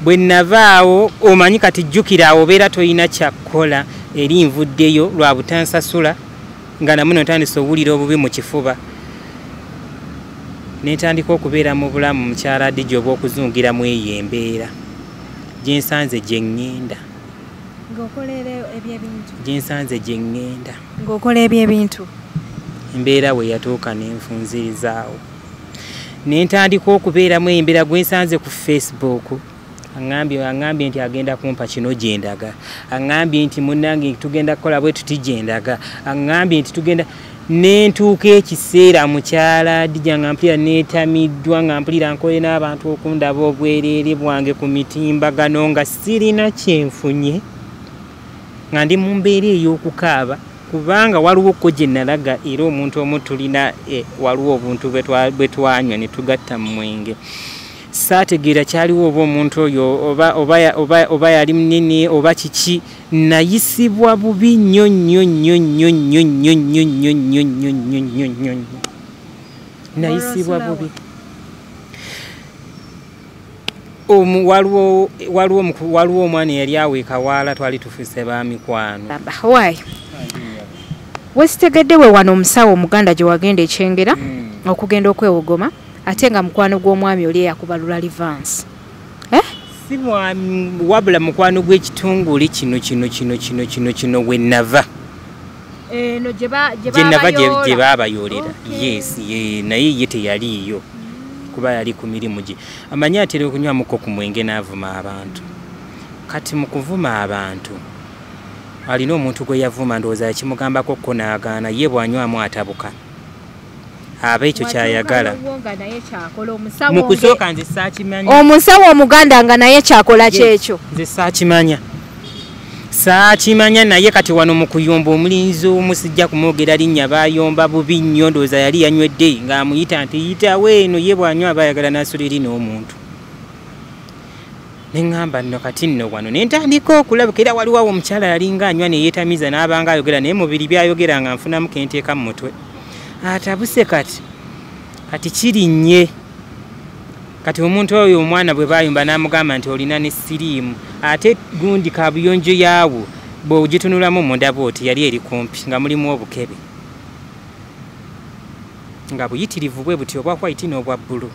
Bwe navaawo omanyi kati jjukira awo obeera toyina kyakkola, eri nvuddeyo lwa butansasula nga namuno ntandise owulira obubi mu kifuba. Nentandika okubeera mu bulamu mukyala Dija obw'okuzungiramu eyo embeera gye nsanze gye ŋŋenda. Gye nsanze gye ŋŋenda. Ng'okola eby'ebintu. Embeera we yatuuka nenfunzirizaawo. Nentandika okubeeramu embeera gwe nsanze ku Facebook. Aŋŋambye nti agenda kumpa kino gye ndaga. Aŋŋambye nti munnange tugenda kukola bwe tuti gye ndaga. Aŋŋambye nti tugenda. Nentuuka ekiseera mukyala Dija nga mpulira neetamiddwa, nga mpulira nkole n'abantu okundaba obwereere bwange ku mitimbagano nga sirina kyenfunye, nga ndi mu mbeera ey'okukaaba kubanga waliwo ko gye nalaga era omuntu omu tulina waliwo obuntu bwe twanywa ne tugatta mu mwenge. Saategeera kyaliwo oba omuntu oyo oba yali munene oba kiki, nayisibwa bubi nnyo nnyo nnyo nnyo nnyo nnyo nnyo nnyo nnyo nnyo nnyo nnyo nnyo nnyo. Nayisibwa bubi. Waliwo omwana eyali awo e Kawaala, twali tufuuse ba mikwano. Why? Wesitegedde we wano omusawo omuganda gye wagenda ekyengera okugenda okwewogoma ate nga mukwano gw'omwami oli eyakubalula Livansi. Si mwami wabula mukwano gw'ekitongole kino kino kino kino kino kino we nava. Eno gye nava gye baabayoolera. Yes, naye ye teyaliiyo kuba yali ku mirimu gye. Amanyi atera okunywamuko ku mwenge n'avuma abantu. Kati mu kuvuma abantu alina omuntu gwe yavuma ndowooza yakimugambako ko n'agaana, ye bw'anywamu atabuka. Aba ekyo kyayagala. Mu kusooka nze saakimanya. Omusawo omuganda nga naye kyakola kyekyo. Nze saakimanya. Saakimanya naye kati wano mu kuyomba omulinzi omu sijja kumwogera linnya baayomba bubi nnyo ndowooza yali yanywedde ng'amuyita nti yitawo eno ye bw'anywa aba ayagala n'asula eri n'omuntu. Ne ŋŋamba nno kati nno wano ne ntandika okulabika era waliwo awo omukyala yalinga anywa ne yeetamiza n'abanga ayogera naye mubiri by'ayogera nga nfunamu ke nteeka mu mutwe. Atabuse kati kirinnye. Kati omuntu oyo omwana bwe baayomba n'amugamba nti olina ne siriimu ate gundi kabuyonjo yaawo bw'ogitunulamu munda bw'oti yali eri kumpi nga mulimu obukebe nga buyitirivu bwe buti obwa white n'obwa bbulu.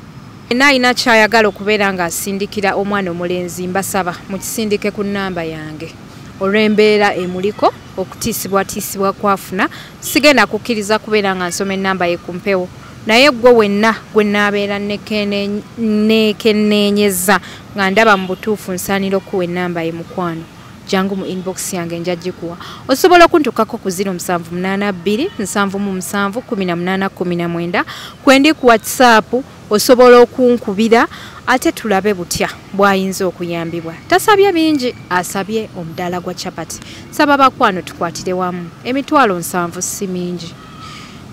Yenna alina ky'ayagala okubeera ng'asindikira omwana omulenzi mbasaba mukisindike ku nnamba yange olw'embeera emuliko okutiisibwatiisibwa kwafuna. Sigenda kukkiriza kubeera nga nsoma ennamba ye ku mpewo, naye gwe wenna gwe nnaabeera neekenneenyeza nga ndaba mu butuufu nsaanira okuwa ennamba ye mukwano. Jangu mu inbox yange nja gikuwa. Osobola okuntuukako ku 0782 77 18 19 kwendi ku WhatsApp, osobola okunkubira ate tulabe butya bw'ayinza okuyambibwa. Tasabye bingi, asabye omudaala gwa chapati. Saba bakwano tukwatire wamu. 70,000 si mingi.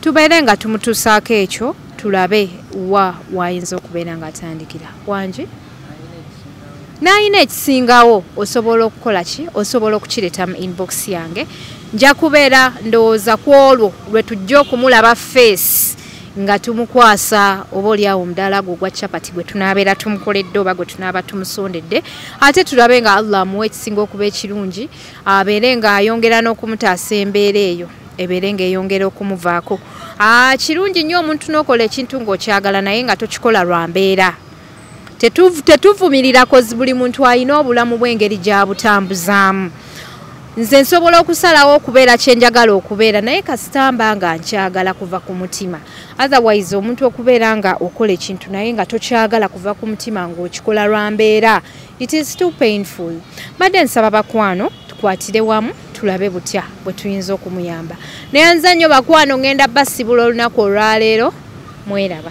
Tubeere nga tumutuusaako ekyo tulabe wa wayinza okubeera ng'atandikira. Wangi? N'alina ekisingawo osobola okukola ki? Osobola okukireeta mu inbox yange. Nja kubeera ndowooza ku olwo lwe tujja okumulaba face nga tumukwasa oba oli awo omudaala gwo ogwa chapati gwe tunaabeera tumukoledde oba gwe tunaaba tumusondedde, ate tulabe nga Allah amuwa ekisinga okuba ekirungi, abeere ng'ayongera n'okumutaasa embeera eyo ebeere ng'eyongera okumuvaako. Kirungi nnyo omuntu n'okola ekintu ng'okyagala naye nga tokikola lwa mbeera. Tetuvumirira kozi buli muntu alina obulamu bw'engeri gy'abutambuzaamu. Nze nsobola okusalawo okubeera kye njagala okubeera naye kasita mba nga nkyagala kuva ku mutima. Otherwise omuntu okubeera nga okola ekintu naye nga tokyagala kuva ku mutima ng'okikola lwa mbeera, it is too painful. Mbadde nsaba bakwano tukwatire wamu tulabe butya bwe tuyinza okumuyamba. Naye nze nnyo bakwano ngenda basibula olunaku olwaleero mweraba.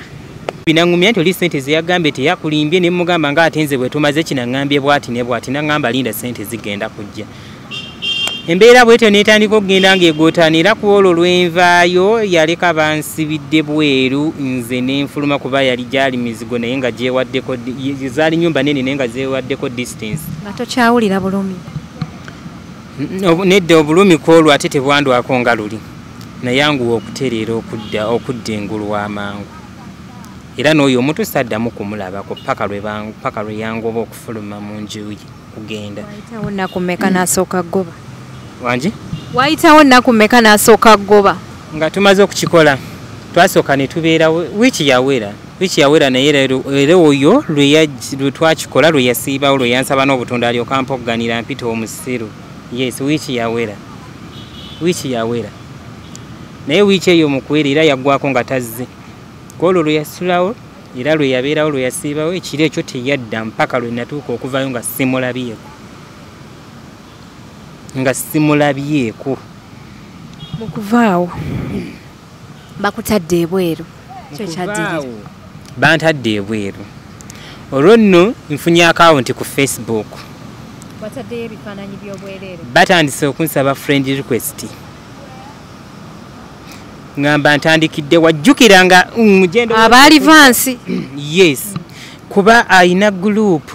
Binaŋŋumya nti oli ssente ze yagambye teyakulimbye ne mmugamba ng'ate nze bwe tumaze kino aŋŋambye bw'ati ne bw'ati n'aŋŋamba linda ssente zigenda kujja. Embeera bw'etyo n'etandika okugenda ng'egootaana era ku olwo lw'envaayo yaleka bansibidde bweru nze ne nfuluma kuba yali gyali mizigo naye nga gyewaddeko zaali nnyumba nnene naye nga zeewaddeko distance. Nga tokyawulira bulumi? Nedda obulumi ku olwo ate tebwandwako nga luli. Nayanguwa okutereera okudda engulu amangu. Era n'oyo omuntu saddamu kumulabako paka lwe yangoba okufuluma mu nju ye kugenda. Wayitawo nnaku mmeka n'asooka ggoba? Wangi? Wayitawo nnaku mmeka n'asooka ggoba? Nga tumaze okukikola twasooka ne tubeera wiiki yawera naye era oyo lwe twakikola lwe yasiibawo lwe yansaba n'obutonda alyoka ampogganira mpita omusiru. Yes, wiiki yawera naye wiiki eyo mukwera era yaggwako nga tazze. Kwolwo lwe yasulawo era lwe yabeerawo lwe yasiibawo ekiro ekyo teyadda mpaka lwe natuuka okuvayo nga simulabyeko. Mu kuvaawo bakutadde ebweru, kyo kyaddirira? Bantadde ebweru. Olwo nno nfunye akawunti ku Facebook. Wataddeyo ebifaananyi by'obwereere? Batandise okunsaba friend request. Ngamba ntandikidde wajjukira nga mugendo abaali vansi. Yes, kuba ayina group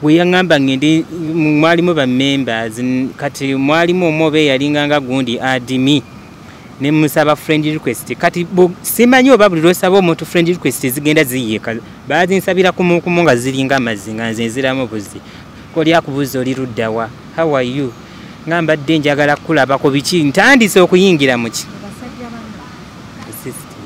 bwe yaŋŋamba ngende mwalimu ba members, kati mwalimu omu oba eyalinganga gundi adimi ne musaba friend request. Kati simanyi oba buli lw'osaba omuntu friend request zigenda ziyiika, baazinsabira kumukumu nga ziringa amazzi nga nze nziramu buzi. Oli akubuuza oli ludda wa, how are you, nga mbadde njagala kukulabako biki, ntandise okuyingira mu ki system.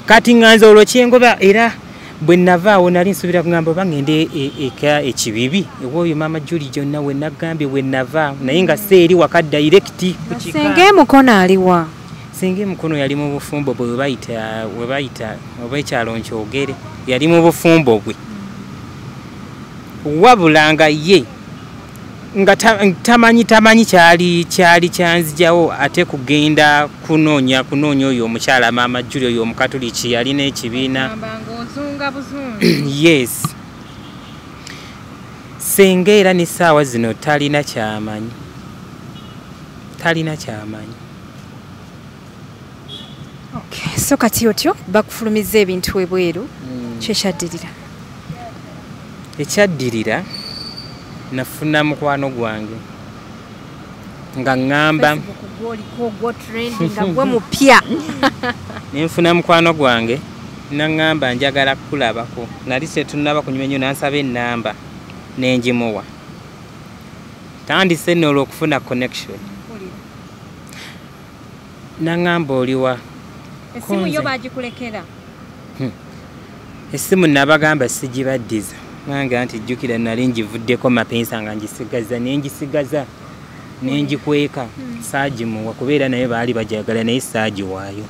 Kati nga nze olwo kyengoba era bwe navaawo nali nsuubira kugamba oba ngende eka ekibibi ew'oyo maama Julie gyonna we nagambye we nava, naye nga si eri waka direct ku kika. Senga emukono aliwa? Senga emukono yali mu bufumbo bwe we bayita oba ekyalo nkyogere, yali mu bufumbo bwe. Wabula nga ye nga tamanyi kyali kyanzijawo ate kugenda kunoonya oyo omukyala maama Julie oyo omukatuliki yalina ekibiina. Yes. Senga era n'essaawa zino talina kyamanyi. Okay, so kati otyo bakufulumiza ebintu ebweru, kyekyaddirira? Ekyaddirira nafuna mukwano gwange nga ŋŋamba nenfuna mukwano gwange naŋŋamba njagala kukulabako, nali tetunnaba kunywa nnyo n'ansaba ennamba nengimuwa. Tandise nno olw'okufuna connection. Naŋŋamba oliwa? Essimu yo baagikulekera? Essimu nabagamba sigibaddiza. Nange nti jjukira nali ngivuddeko mapensa nga ngisigaza nengisigaza nengikweka, saagimuwa kubeera naye baali bajagala naye saagiwaayo.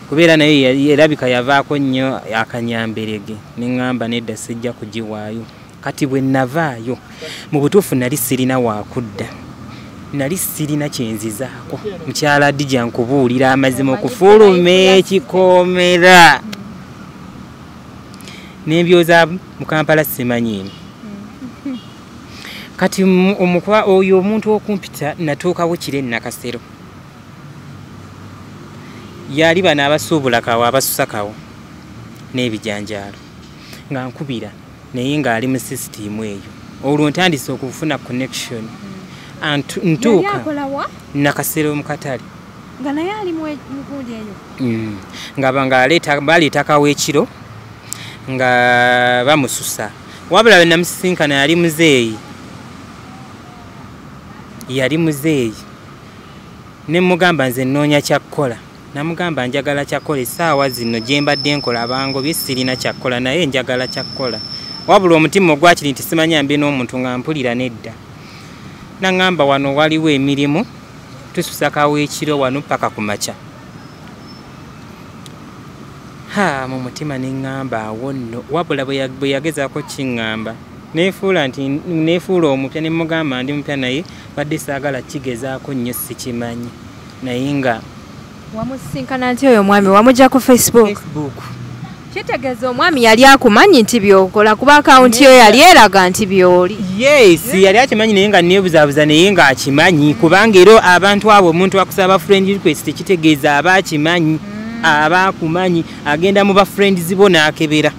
Kubeera naye erabika yavaako nnyo akanyamberege ne ŋŋamba nedda sijja kugiwaayo. Kati bwe navaayo mu butuufu nali sirina waakudda, nali sirina kyenzizaako. Mukyala Dija nkubuulira amazima okufuluma ekikomera n'embyoza mu Kampala simanyiimu. Kati oyo omuntu okumpita natuukawo kiro e Nakasero. Yali bano abasuubula kawo abasusa kawo n'ebijanjaalo nga nkubira naye ng'ali mu sisitiimu eyo. Olwo ntandise okufuna connection. Ntuuka Nakasero mu katale. Nga naye ali mu gundi eyo? Nga baleeta kawo ekiro nga bamususa. Wabula bwe namusisinkana yali muzeeyi. Ne mugamba nze nnoonya kyakkola. Namugamba njagala kyakkola essaawa zino gye mbadde nkola bangobye sirina kyakkola naye njagala kyakkola. Wabula omutima ogwakiri nti simanya mbe n'omuntu nga mpulira nedda. Naŋŋamba wano waliwo emirimu tususa kawo ekiro wano paka ku makya. Ha, mu mutima ne ŋŋamba awo nno. Wabula bwe yagezaako kiŋŋamba neefuula omupya ne mugamba ndi mupya naye badde saagala kigezaako nnyo sikimanyi. Naye nga wamusisinkana nti oyo omwami wamugja ku Facebook? Kitegeeza omwami yali akumanyi nti by'okola kuba akawunti yo yali eraga nti by'oli. Yes, yali akimanyi naye nga neebuzaabuza naye ng'akimanyi kubanga era abantu abo omuntu akusaba friend request kitegeeza aba akimanyi, aba akumanyi, agenda mu ba friends bo n'akebera.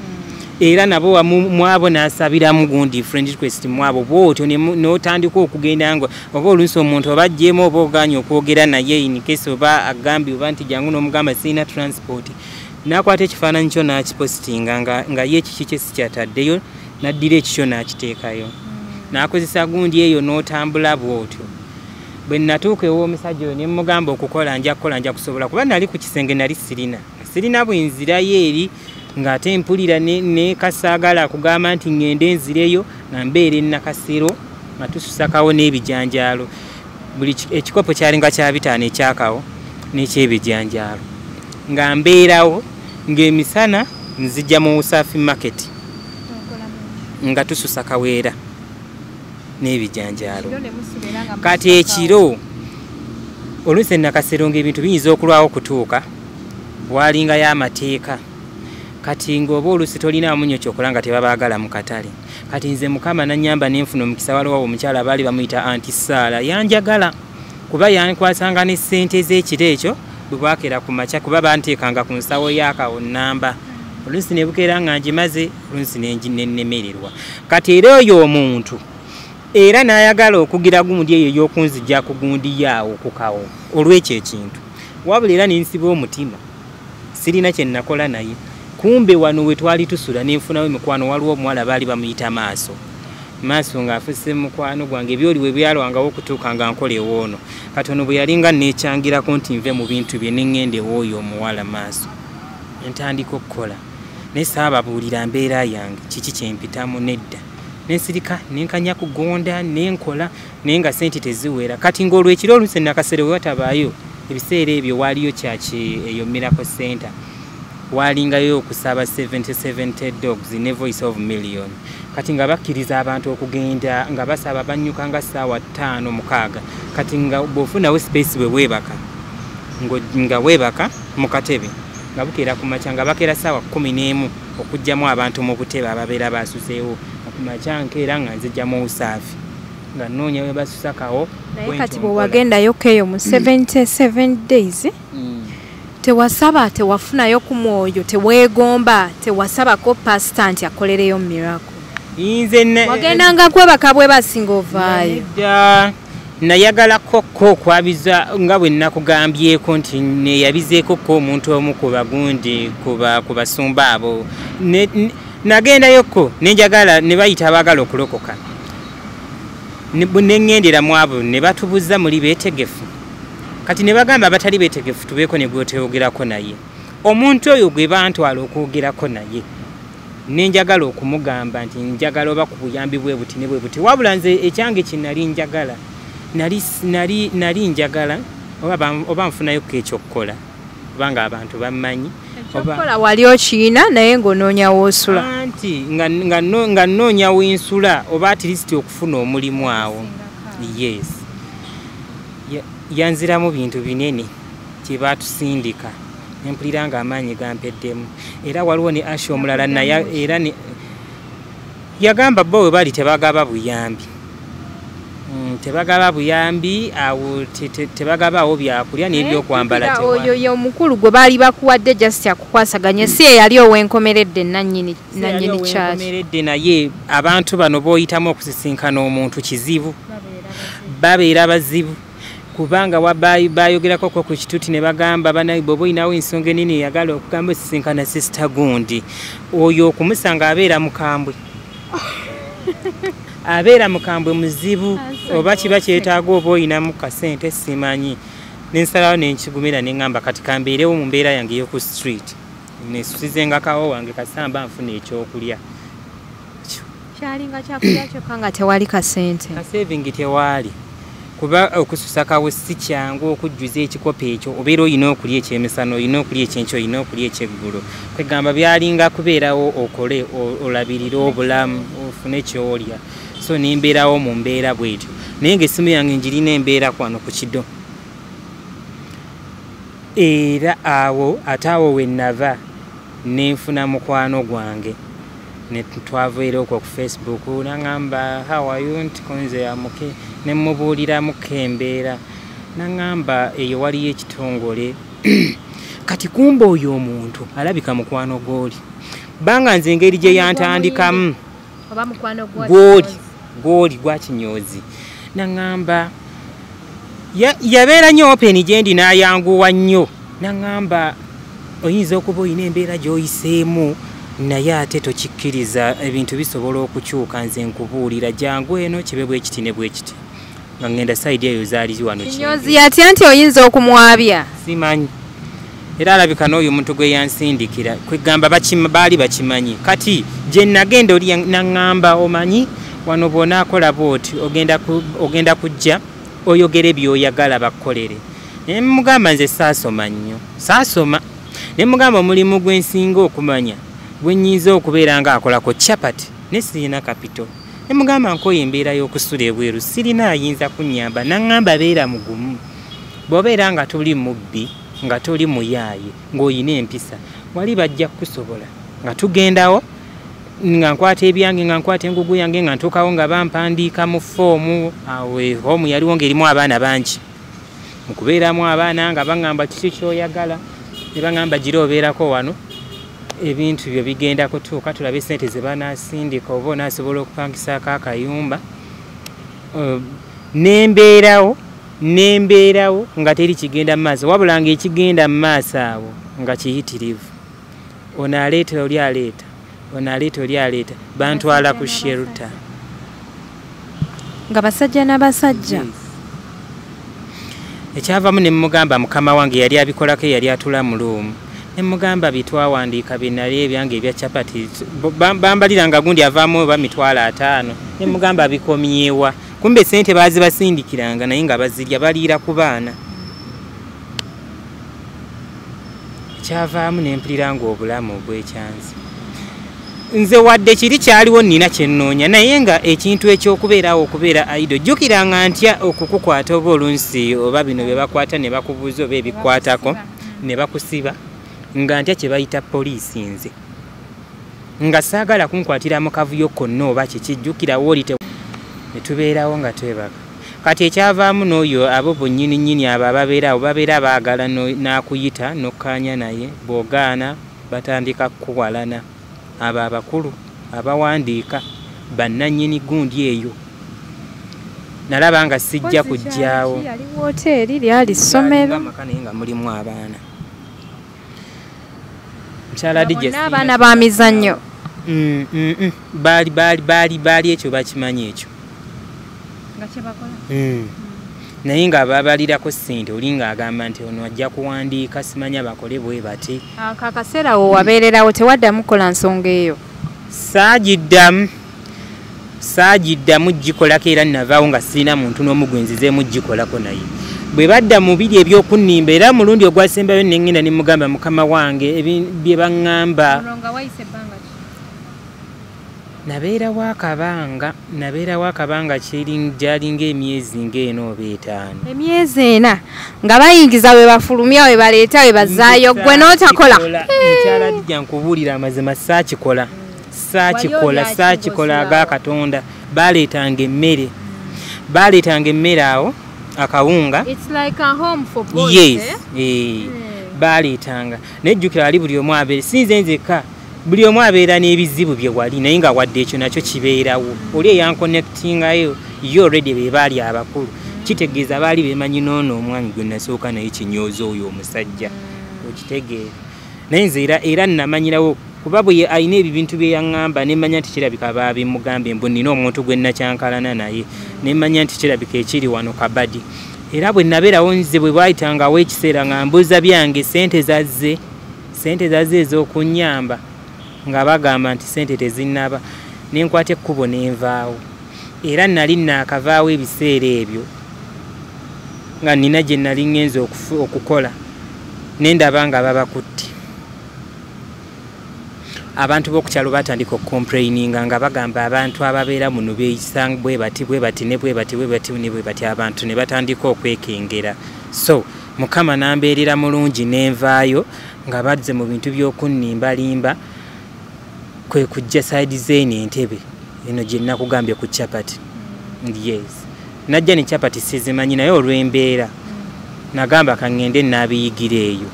Era nabo mwabo n'asabiramu gundi friend request mwabo bw'otyo n'otandika okugenda nga oba oluusi omuntu oba aggyemu oba ogaanye okwogera naye in case oba agambye oba nti jangu n'omugamba sirina transport. N'akwata ekifaananyi kyo n'akipositinga nga ye ekiki kye sikyataddeyo, n'addira ekikyo n'akiteekayo. N'akozesa gundi eyo n'otambula bw'otyo. Bwe natuuka ew'omusajja oyo ne mmugamba okukola nja kukola nja kusobola kuba nali ku kisenge nali sirina. Sirina bwe nzirayo eri ng'ate mpulira ne kasaagala kugamba nti ŋŋende nzireyo nga mbeera e Nakasero nga tususakawo n'ebijanjaalo. Buli ekikopo kyalinga kya 5 ekyakawo n'ekyebijanjaalo. Nga mbeerawo ng'emisana nzijja mu Usafi Market nga tususa kaweera n'ebijanjaalo. Kati ekiro oluusi e Nakasero ng'ebintu biyinza okulwawo okutuuka, walingayo amateeka. Kati ng'oba oluusi tolinaamu nnyo ky'okola nga tebabaagala mu katale. Kati nze Mukama nannyamba ne nfuna omukisa, waliwo omukyala baali bamuyita Aunty Saala, yanjagala kuba yankwasanga ne ssente z'ekiro ekyo bwe bwakeera ku makya, kuba banteekanga ku nsawo y'akawo nnamba. Oluusi ne bukeera nga ngimaze, oluusi ne nnemererwa. Kati era oyo omuntu era n'ayagala okugira gundi eyo ey'okunzijja ku gundi yaawo ku kawo olw'ekyo ekintu. Wabula era ne nsiba omutima, sirina kye nakola naye. Kumbe wano we twali tusula ne nfunawo emikwano, waliwo omuwala baali bamuyita Maaso. Maaso ng'afuuse mukwano gwange, ebyoli we byalwangawo okutuuka nga nkola ewoono. Kati ono bwe yalinga neekyangirako nti nve mu bintu bye ne ŋŋenda ew'oyo omuwala Maaso. Ntandika okukola. Naye saababuulira mbeera yange, kiki kye mpitamu nedda. Ne nsirika, ne nkanya kugonda, ne nkola, naye nga ssente teziwera. Kati ng'olwekiro oluusi e Nakasero we watabaayo, ebiseera ebyo waaliyo kyaki eyo Miracle Center. Walingayo okusaba 70 dogs ne Voice of Million. Kati nga bakkiriza abantu okugenda nga basaba bannyuka nga ssaawa 5 6. Kati nga bw'ofunawo space bwe weebaka, nga weebaka mu katebe, nga bukeera ku makya, nga bakeera ssaawa 11 okuggyamu abantu mu butebe ababeera basuseewo. Nga ku makya nkeera nga nzijja mu Usafi, nga nnoonya we basusakawo. Naye kati bwe wagendayo eyo mu 77 days, tewasaba, tewafunayo ku mwoyo, teweegomba, tewasabako pasita nti akolereyo miracle. Nze wagendanga kwebaka bwe basinga ovaayo. Nayagala kokko okwabiza nga bwe nakugambyeko nti neyabizeeko ko omuntu omu ku bagundi ku basumba abo. Nagendayoko ne njagala ne bayita abaagala okulokoka. Ne ŋŋendera mu abo ne batubuza muli beetegefu. Kati ne bagamba abatali beetegefu tubeeko ne gweteyogerako naye. Omuntu oyo gwe bantwala okwogerako naye, ne njagala okumugamba nti njagala oba ku buyambi bwe buti ne bwe buti. Wabula nze ekyange kye nali njagala, nali njagala oba nfunayo ekyokukola, kubanga abantu bammanyi. Ekyokukola wali okiyina naye ng'onoonya w'osula. Anti nga nnoonya w'ensula oba at least okufuna omulimu awo. Yes. Yanziramu bintu binene kye baatusindika. Ne mpulira ng'amaanyi gampeddemu. Era waliwo ne Asha omulala naye era yagamba bo we bali tebagaba buyambi. Tebagaba buyambi awo tebagabaawo byakulya n'ebyokwambala tewali. Oyo ye omukulu gwe baali bakuwadde just akukwasaganye, si ye yali ow'enkomeredde nannyini church. Ow'enkomeredde, naye abantu bano b'oyitamu okusisinkana omuntu kizibu, babeera bazibu. Kubanga bayogerako ku kituuti ne bagamba bana bw'oba olinawo ensonga ennene eyagala okugamba osisinkana Sister gundi, oyo okumusanga abeera mukambwe. Abeera mukambwe muzibu, oba kiba kyetaaga oba olinamu kasente simanyi. Ne nsalawo ne nkigumira ne ŋŋamba kati kambeerewo mu mbeera yange ey'oku street, nesusizenga kawo wange kasamba nfuna ekyokulya. Kyalinga kyakulya kyokka nga tewali kasente. Kasevingi tewaali. Kuba okususa kawo si kyangu okujjuza ekikopo ekyo, obeera olina okulya ekyemisana, olina okulya ekyenkya, olina okulya ekyeggulo. Kwegamba byalinga kubeerawo okole, olabirire obulamu, ofune ky'olya. So ne mbeerawo mu mbeera bw'etyo. Naye ng'essimu yange ngirina embeera kwano ku kido. Era awo ate awo we nava ne nfuna mukwano gwange. Ne twava era okwo ku Facebook, n'aŋŋamba how are you, nti konze amuke, ne mmubuuliramuko embeera. N'aŋŋamba eyo waliyo ekitongole. Kati kumbe oyo omuntu alabika mukwano gw'oli. Banga nze engeri gye yantandikamu. Oba mukwano gwa Gw'oli gwa kinyoozi. N'aŋŋamba yabeera nnyo open gye ndi n'ayanguwa nnyo. N'aŋŋamba Oyinza okuba olina embeera gy'oyiseemu naye ate tokikkiriza, ebintu bisobola okukyuka. Nze nkubuulira, jangu eno kibe bwe kiti ne bwe kiti. Nga ngenda side eyo zaali wano. Kinyozi yatya nti oyinza okumwabya? Simanyi, era alabika n'oyo omuntu gwe yansindikira, kwegamba baali bakimanyi. Kati gye nagenda oli naŋŋamba, omanyi wano bw'onaakola bw'oti ogenda kujja oyogere by'oyagala bakkolere. Ne mugamba nze saasoma nnyo, saasoma. Ne mugamba omulimu gwe nsinga okumanya gwe nnyinza okubeera nga akolako chapati, ne sirina kapito. Ne mugamba nkoye embeera y'okusula ebweru, sirina ayinza kunnyamba. Naŋŋamba beera mugumu, bw'obeera nga toli mubbi, nga toli muyaaye, ng'oyina empisa, wali bajja kukusobola. Nga tugendawo, nga nkwata ebyange, nga nkwata engugu yange, nga ntuukawo nga bampandiika mu foomu. Awo home yaliwo ng'erimu abaana bangi, mu kubeeramu abaana nga baŋŋamba kiki ky'oyagala, ne baŋŋamba gira obeerako wano, ebintu byo bigenda kutuuka, tulabe sente ze banaasindika oba onaasobola okupangisaako akayumba. Nembeerawo nga teri kigenda mu maaso, wabula ng'ekigenda mu maaso awo nga kiyitirivu. Ono aleeta, oli aleeta, ono aleeta, oli aleeta, bantwala ku shelter. Nga basajja n'abasajja? Ekyavamu ne mugamba mukama wange yali abikolako, yali atula mu room, ne mugamba bitwawandiika bye nali ebyange ebya chapati bambalira nga gundi avaamu oba 50,000. Ne mugamba bikomyewa? Kumbe sente baazibasindikiranga naye nga bazirya, baliira ku baana. Ekyavaamu ne mpulira ng'obulamu obwekyanzi. Nze wadde kiri kyaliwo nnina kye nnoonya, naye nga ekintu ekyokubeerawo okubeera idle, jjukira nga ntya okukukwata oba olunsi oba bino bye bakwata ne bakubuuza oba ebikwatako ne bakusiba, nga ntya kye bayita poliisi. Nze nga saagala kunkwatira mu kavuyo konna oba kiki, jjukira wooli ne tubeerawo nga twebaka. Kati ekyavaamu n'oyo abo bonnyini nnyini abo ababeerawo babeera baagala n'akuyita n'okkaanya naye, bw'ogaana batandika kukuwalana. Abo abakulu abawandiika bannannyini gundi eyo, nalaba nga sijja kujjaawo. Yali woteeri, lyali ssomero? Amaka naye nga mulimu abaana. Mukyala DJ, Bonna abaana ba mizannyo? Baali baali baali baali ekyo bakimanyi ekyo. Nga kyebakola. Naye nga babalirako ssente, oli ng'agamba nti ono ajja kuwandiika, simanya bakole bwe bati. Ako akaseera wo wabeererawo, tewaddamu kukola nsonga eyo? Saagiddamu gikolako, era navaawo nga sirina muntu n'omu gwe nzizeemu gikolako. Naye bwe badda mu biri ebyokunnimba, era mulundi ogwasembayo ne ŋŋenda ne mugamba mukama wange bye baŋŋamba. Olwo nga wayise ebbanga ki? Nabeerawo akabanga gyalinga emyezi ng'ena oba 5. Emyezi 4 nga bayingiza, we bafulumya, we baleeta, we bazaayo, gwe n'otakola? Mukyala Dijja, nkubuulira amazima, saakikola, saakikola. Wali Saakikola. olyaki? Aga Katonda, baleetanga emmere awo, akawunga. It's like a home for boys, Yes. eh? Eh, baleetanga, naye jjukira ali buli omu abeera, si nze nzekka, buli omu abeera n'ebizibu bye wali, naye nga wadde ekyo nakyo kibeerawo. Oli eyankonectingayo ye already be baali abakulu, kitegeeza baali bemanyi noono omwami gwe nasooka naye kinyooza oyo omusajja, okitegeera. Naye nze era namanyirawo kuba bwe alina ebyo bintu bye yaŋŋamba, nemanya nti kirabika baabimugambye mbu nina omuntu gwe nakyankalana naye, nemanya nti kirabika ekiri wano kabadi. Era bwe nabeerawo nze bwe bwayitangawo ekiseera nga mbuuza byange, sente zazze, sente zazze ez'okunnyamba, nga bagamba nti sente tezinnaba, nenkwata ekkubo nenvaawo. Era nali naakavaawo ebiseera ebyo nga nina gye nali ŋŋenze okukola, nendaba nga babakutte. Abantu b'okukyalo batandika okucomplaininga nga bagamba abantu ababeera muno beeyisa bwe bati, bwe bati, ne bwe bati, bwe bati, ne bwe bati. Abantu ne batandika okwekengera. So Mukama nambeerera mulungi, nenvaayo nga bazze mu bintu by'okunnimbalimba, kwe kujja side zeeno entebe eno gye nakugambye ku chapati. Yes, najja ne chapati sizimanyi, naye olw'embeera nagamba kaŋŋende naabiyigira eyo.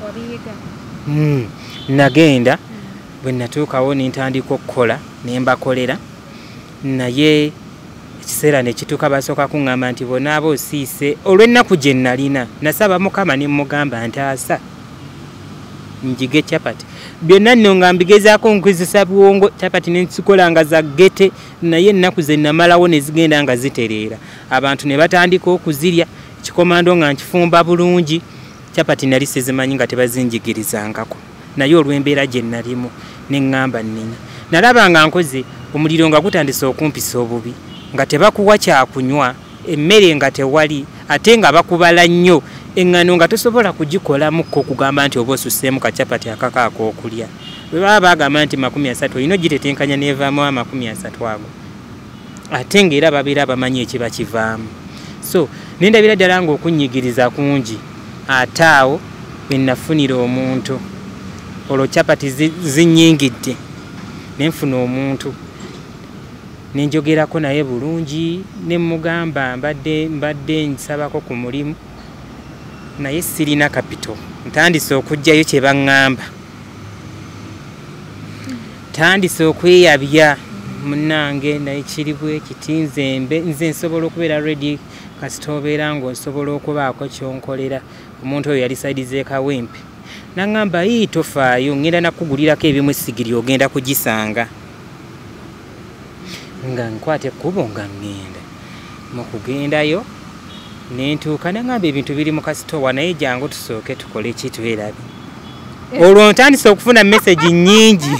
Nagenda, bwe natuukawo ne ntandika okukola ne mbakolera, naye ekiseera ne kituuka basooka kuŋŋamba nti bonaaba osiise. Olw'ennaku gye nalina, nasaba Mukama ne mugamba ntaasa, njige chapati. Byonna nno nga mbigezaako nkozesa bwongo, chapati ne nzikola nga za gete, naye ennaku ze namalawo ne zigenda nga zitereera. Abantu ne batandika okuzirya, ekikomando nga nkifumba bulungi. Chapati nali sizimanyi nga tebazinjigirizangako, naye olw'embeera gye nalimu ne ŋŋamba nnina. Nalaba nga nkoze omuliro nga gutandise okumpisa obubi, nga tebakuwa kyakunywa, emmere nga tewali, ate nga bakubala nnyo, eŋŋano nga tosobola kugikolamuko okugamba nti oba osusseemu kacapati akako ak'okulya. Bwe baba bagamba nti 30 olina ogitetenkanya n'evaamu 30 ago, ate ng'era babeera bamanyi ekiba kivaamu. So ne ndabira ddala ng'okunnyigiriza kungi, ate awo we nafunira omuntu. Olwo chapati zinnyingidde, ne nfuna omuntu ne njogerako naye bulungi, ne mmugamba mbadde nsabako ku mulimu naye sirina kapito, ntandise okuggyayo kye baŋŋamba, ntandise okweyabya munnange, naye kiri bwe kiti, nze nsobola okubeera ready kasita obeera ng'osobola okubaako ky'onkolera. Omuntu oyo yali saidi z'e Kawempe, n'aŋŋamba ii tofaayo, ŋŋenda nakugulirako ebimu essigiri ogenda kugisanga. Nga nkwata ekkubo nga ŋŋenda. Mu kugendayo ne ntuuka, n'aŋŋamba ebintu biri mu kasitowa naye jangu tusooke tukole ki twerabe. Olwo ntandise okufuna message nnyingi.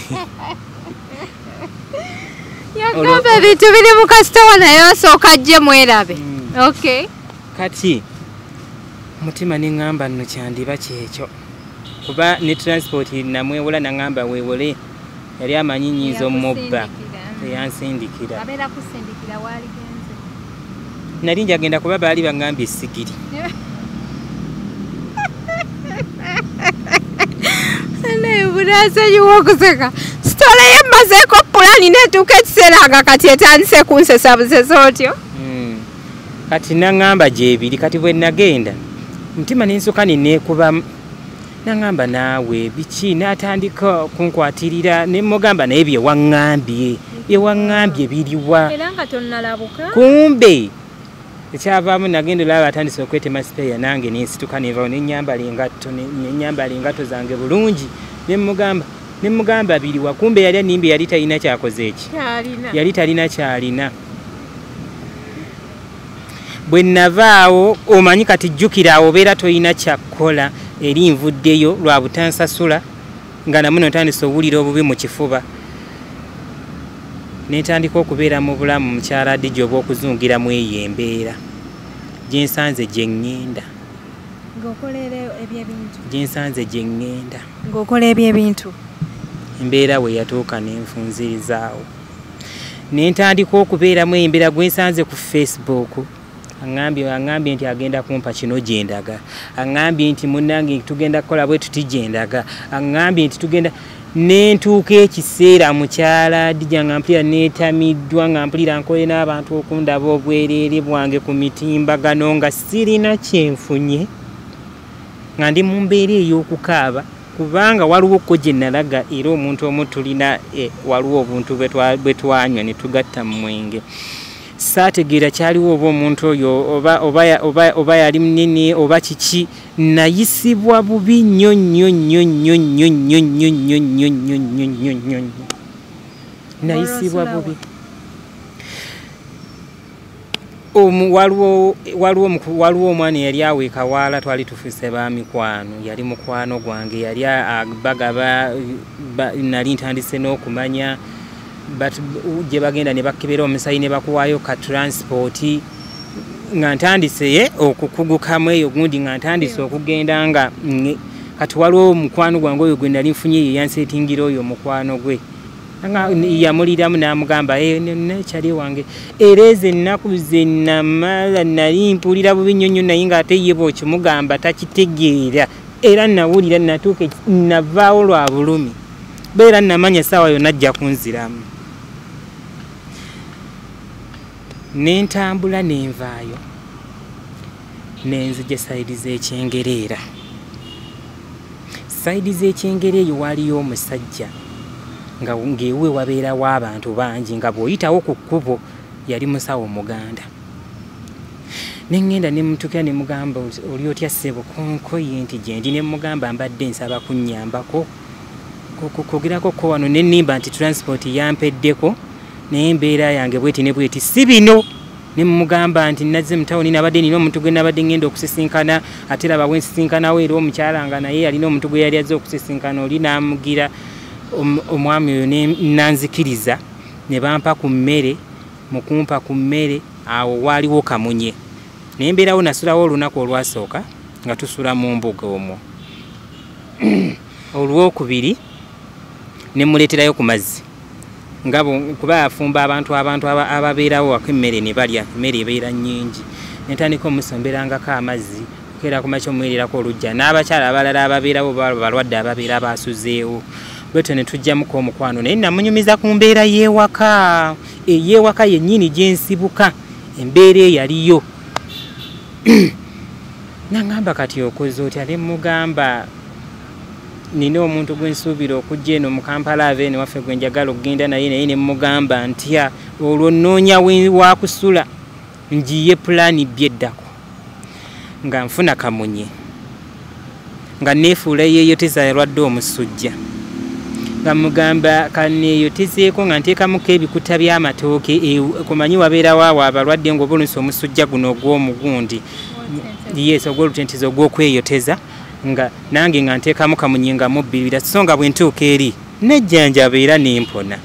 Yagamba ebintu biri mu kasitowa naye osooka ajje mwerabe. Okay. Kati mutima ne ŋŋamba nno kyandiba kyekyo, kuba ne transport namwewola n'aŋŋamba weewole, yali amanyi nnyinza omubba, eyansindikira. Abeera kusindikira waaligenze. Nali njagenda kuba baali baŋŋambye essigiri. Naye bunasonyiwa okuseka. Sitole ye mmazeeko pulaani n'etuuka ekiseera nga kati etandise kunsesa busesa otyo. Kati n'aŋŋamba gyebiri, kati bwe nagenda mutima ne nsooka ne neekubamu. N'aŋŋamba naawe biki, n'atandika okunkwatirira ne mmugamba naye bye waŋŋambye biriwa. Era nga tonnalabuka. Kumbe ekyavaamu nagenda olaba atandise okwetema sipeeya, nange ne nsituka nenvaawo ne nnyambala engatto, ne nnyambala engatto zange bulungi, ne mmugamba biriwa. Kumbe yali annimbye, yali talina kyakoze eki, yali talina kyalina. Bwe navaawo omanyi kati jjukira awo obeera toyina kyakkola, eri nvuddeyo lwa butansasula nga namuno ntandise owulira obubi mu kifuba. Ne ntandika okubeera mu bulamu mukyala Dija obw'okuzungiramu eyo embeera gye nsanze gye ŋŋenda. Ng'okolera eby'ebintu. Gye nsanze gye ŋŋenda. Ng'okola eby'ebintu. Embeera we yatuuka ne nfunzirizaawo. Ne ntandika okubeeramu embeera gwe nsanze ku Facebook. Aŋŋambye nti agenda kumpa kino gye ndaga, aŋŋambye nti munnange tugenda kukola bwe tuti gye ndaga, aŋŋambye nti tugenda. Ne ntuuka ekiseera mukyala Dija nga mpulira neetamiddwa, nga mpulira nkole n'abantu okundaba obwereere bwange ku mitimbagano nga sirina kyenfunye, nga ndi mu mbeera ey'okukaaba, kubanga waliwo ko gye nalaga era omuntu omu tulina waliwo obuntu bwe twanywa ne tugatta mu mwenge. Saategeera kyaliwo oba omuntu oyo oba yali munene oba kiki, nayisibwa bubi nnyo nnyo nnyo nnyo nnyo nnyo nnyo nnyo nnyo nnyo nnyo nnyo nnyo nnyo. Nayisibwa bubi. Waliwo omwana eyali awo e Kawaala, twali tufuuse ba mikwano, yali mukwano gwange, yali bagaba, nali ntandise n'okumanya gye bagenda ne bakebera omusayi ne bakuwaayo ka transport, nga ntandise okukugukamu eyo gundi, nga ntandise okugenda nga kati waliwo omukwano gwange oyo gwe nali nfunye ye yanseetingira oyo omukwano gwe, nga yamuliramu n'amugamba nekyali wange. Era ezo ennaku ze namala nali mpulira bubi nnyo nnyo, naye ng'ate ye bw'okimugamba takitegeera. Era nawulira natuuka navaawo lwa bulumi, beera namanya essaawa yonna ajja kunziramu. Ne ntambula ne nvaayo ne nzija sayidi z'Ekyengera. Era sayidi z'Ekyengera eyo waaliyo omusajja nga ng'ewuwe wabeerawo abantu bangi, nga bw'oyitawo ku kkubo yali musawo Muganda. Nengenda ne mutukira ne mugamba oli otya ssebo konkoye nti gyendi, ne mugamba mbadde nsaba kunnyambako kwogerako ko wano, ne nnimba nti transport yampeddeko naye embeera yange bweti ne bweti si bino. Ne mugamba nti nazze mu tawuni nabadde nina omuntu gwe nabadde ngenda okusisinkana, ate laba we nsisinkanawo era omukyala nga naye yalina omuntu gwe yali azze okusisinkana oli n'amugira omwami oyo nanzikiriza ne bampa ku mmere. Mu kumpa ku mmere awo waaliwo kamunye, naye mbeerawo nasulawo olunaku olwasooka nga tusula mu mbuga omwo. Olwokubiri ne muleeterayo ku mazzi nga kuba afumba abantu ababeerawo wako emmere ne balya, emmere ebeera nnyingi. Ne ntandika omusomberangako amazzi okukeera ku makya omuweererako oluggya n'abakyala abalala ababeerawo balwadde ababeera baasuzeewo, bwetyo ne tujjamuko omukwano. Naye namunyumiza ku mbeera y'ewaka, ey'ewaka yennyini gye nsibuka, embeera eyaliyo. Nangamba kati okoze otya? Ne mugamba nina omuntu gwe nsuubira okujja eno mu Kampala ave eno waffe gwe njagala okugenda naye, naye ne mugamba ntya olwo nnoonya wakusula ngiye pulaani byeddako nga nfuna kamunye nga neefuula yeeyoteza yalwadde omusujja, nga mugamba kaneeyotezeeko nga nteekamuko ebikuta by'amatooke, kumanyi wabeerawo awo abalwadde ng'oba oluusi omusujja guno ogw'omugundi, yes, ogw'olutentezi ogw'okweyoteza, nga nange nga nteekamu kamunye nga mubbirira, so nga bwe ntuuka eri nejjanjaba era nempona.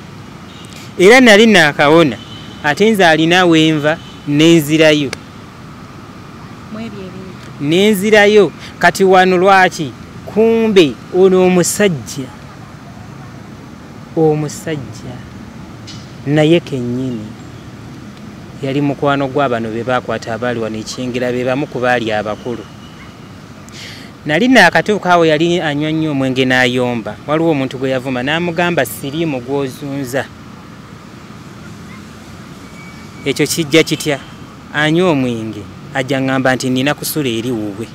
Era nali naakawona ate nze alina wenva nenzirayo, nenzirayo. Kati wano lwaki? Kumbe ono omusajja naye kennyini yali mukwano gw'abano be baakwata abaali wano ekyengera, be bamu ku baali abakulu. Nali naakatuuka awo yali anywa nnyo omwenge n'ayomba, waliwo omuntu gwe yavuma n'amugamba siriimu gw'ozunza. Ekyo kijja kitya? Anywa omwenge ajja ŋŋamba nti nina kusula eri wuwe.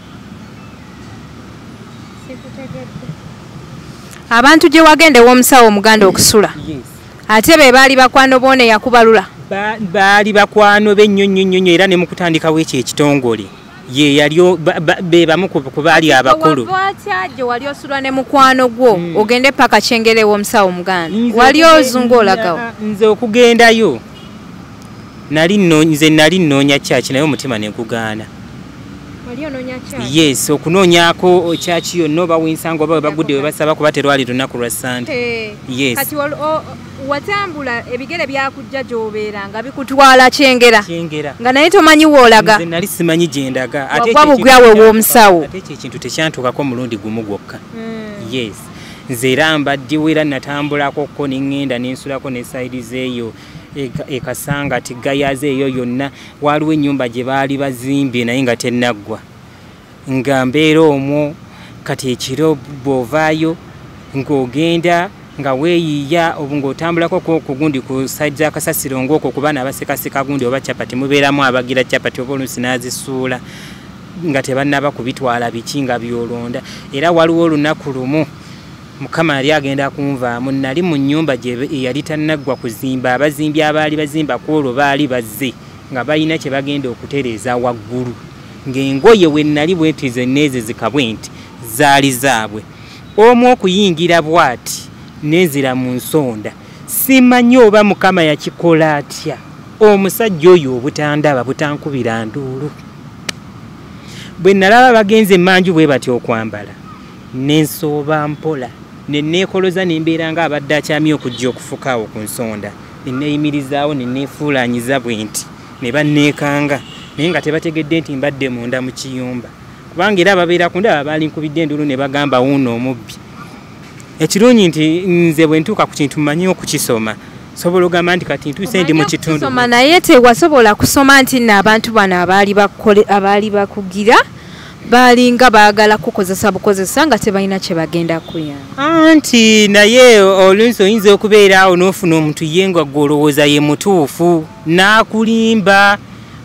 Abantu gye wagenda ew'omusawo omuganda okusula, ate be baali bakwano boone yakubalula? Baali bakwano be nnyo nnyo nnyo, era ne mu kutandikawo ekyo ekitongole ye yali be bamu ku baali abakulu. Watya gye wali osula ne mukwano gwo ogende paka Kyengera ew'omusawo omuganda? Wali ozunga olagawo? Nze okugendayo nze nali nnoonya kyaki naye omutima ne gugaana. Yes, okunoonyaako kyaki yonna oba wensanga oba we bagudde we basaba kuba terwali lunaku lwa Ssande. Yes. Kati watambula ebigere byakujja gy'obeera nga bikutwala Kyengera, nga naye tomanyi w'olaga. Nze nali simanyi gye ndaga. Wagwa bugwa we w'omusawo. Ate ekyo ekintu tekyantuukako omulundi gumu gwokka. Yes, nze era mbaddiwo era natambulako ko ne ŋŋenda ne nsulako ne sayidi z'eyo ekasanga tigayaze eyo yonna, waliwo ennyumba gye baali bazimbye naye nga tennaggwa, nga mbeera omwo. Kati ekiro bw'ovaayo ng'ogenda nga weeyiiya ng'otambulako ku gundi ku side z'akasasiro ng'okwo ku baana abasekaseka gundi oba capati, mubeeramu abagira capati oba oluusi n'azisuula nga tebannaba kubitwala biki nga by'olonda. Era waliwo olunaku lumu Mukama yali agenda kunvaamu, nali mu nnyumba gye eyali tannaggwa kuzimba, abazimbi abaali bazimba ku olwo baali bazze nga balina kye bagenda okutereeza waggulu, ng'engoye we nali bwetize neezizika bwe nti zaali zaabwe. Omu okuyingira bw'ati nenzira mu nsonda, simanyi oba Mukama yakikola atya, omusajja oyo obutandaba butankubira nduulu. Bwe nalaba bagenze emmanju bwe batyo okwambala, nensooba mpola ne neekoloza ne mbeera ng'abadde akyamye okujja okufukaawo ku nsonda, ne neeyimirizaawo ne neefuulaanyiza bwe nti ne banneekanga, naye nga tebategedde nti mbadde munda mu kiyumba, kubanga era ababeera ku ndaba baali nkubidde enduulu ne bagamba wuuno omubbi. Ekirungi nti nze bwe ntuuka ku kintu mmanyi okukisoma, sobola ogamba nti kati ntuuse ndi mu kitundu. Naye tewasobola kusoma nti nno abantu bano abaali bakugira balinga baagala kukozesa bukozesa nga tebalina kye bagenda kuyamba. Anti naye oluusi oyinza okubeera awo n'ofuna omuntu ye nga ggwe olowooza ye mutuufu n'akulimba.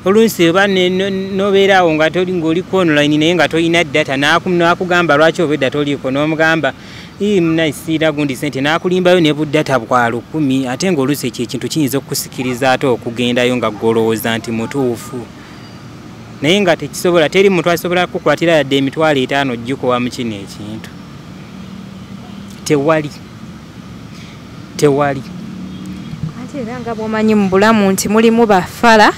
Oluusi oba n'obeera awo nga ng'oli ku online naye nga tolina data, n'akugamba lwaki obwedda toliiko, n'omugamba siira gundi sente, n'akulimbayo ne buddata bwa 1000, ate ng'oluusi ekyo ekintu kiyinza okukusikiriza ate okugendayo nga ggwe olowooza nti mutuufu. Naye nga tekisobola, teri muntu asobola kukwatira yadde 50,000 ojjuko mu kino ekintu. Tewali. Tewali. Ate era nga bw'omanyi mu bulamu nti mulimu bafala,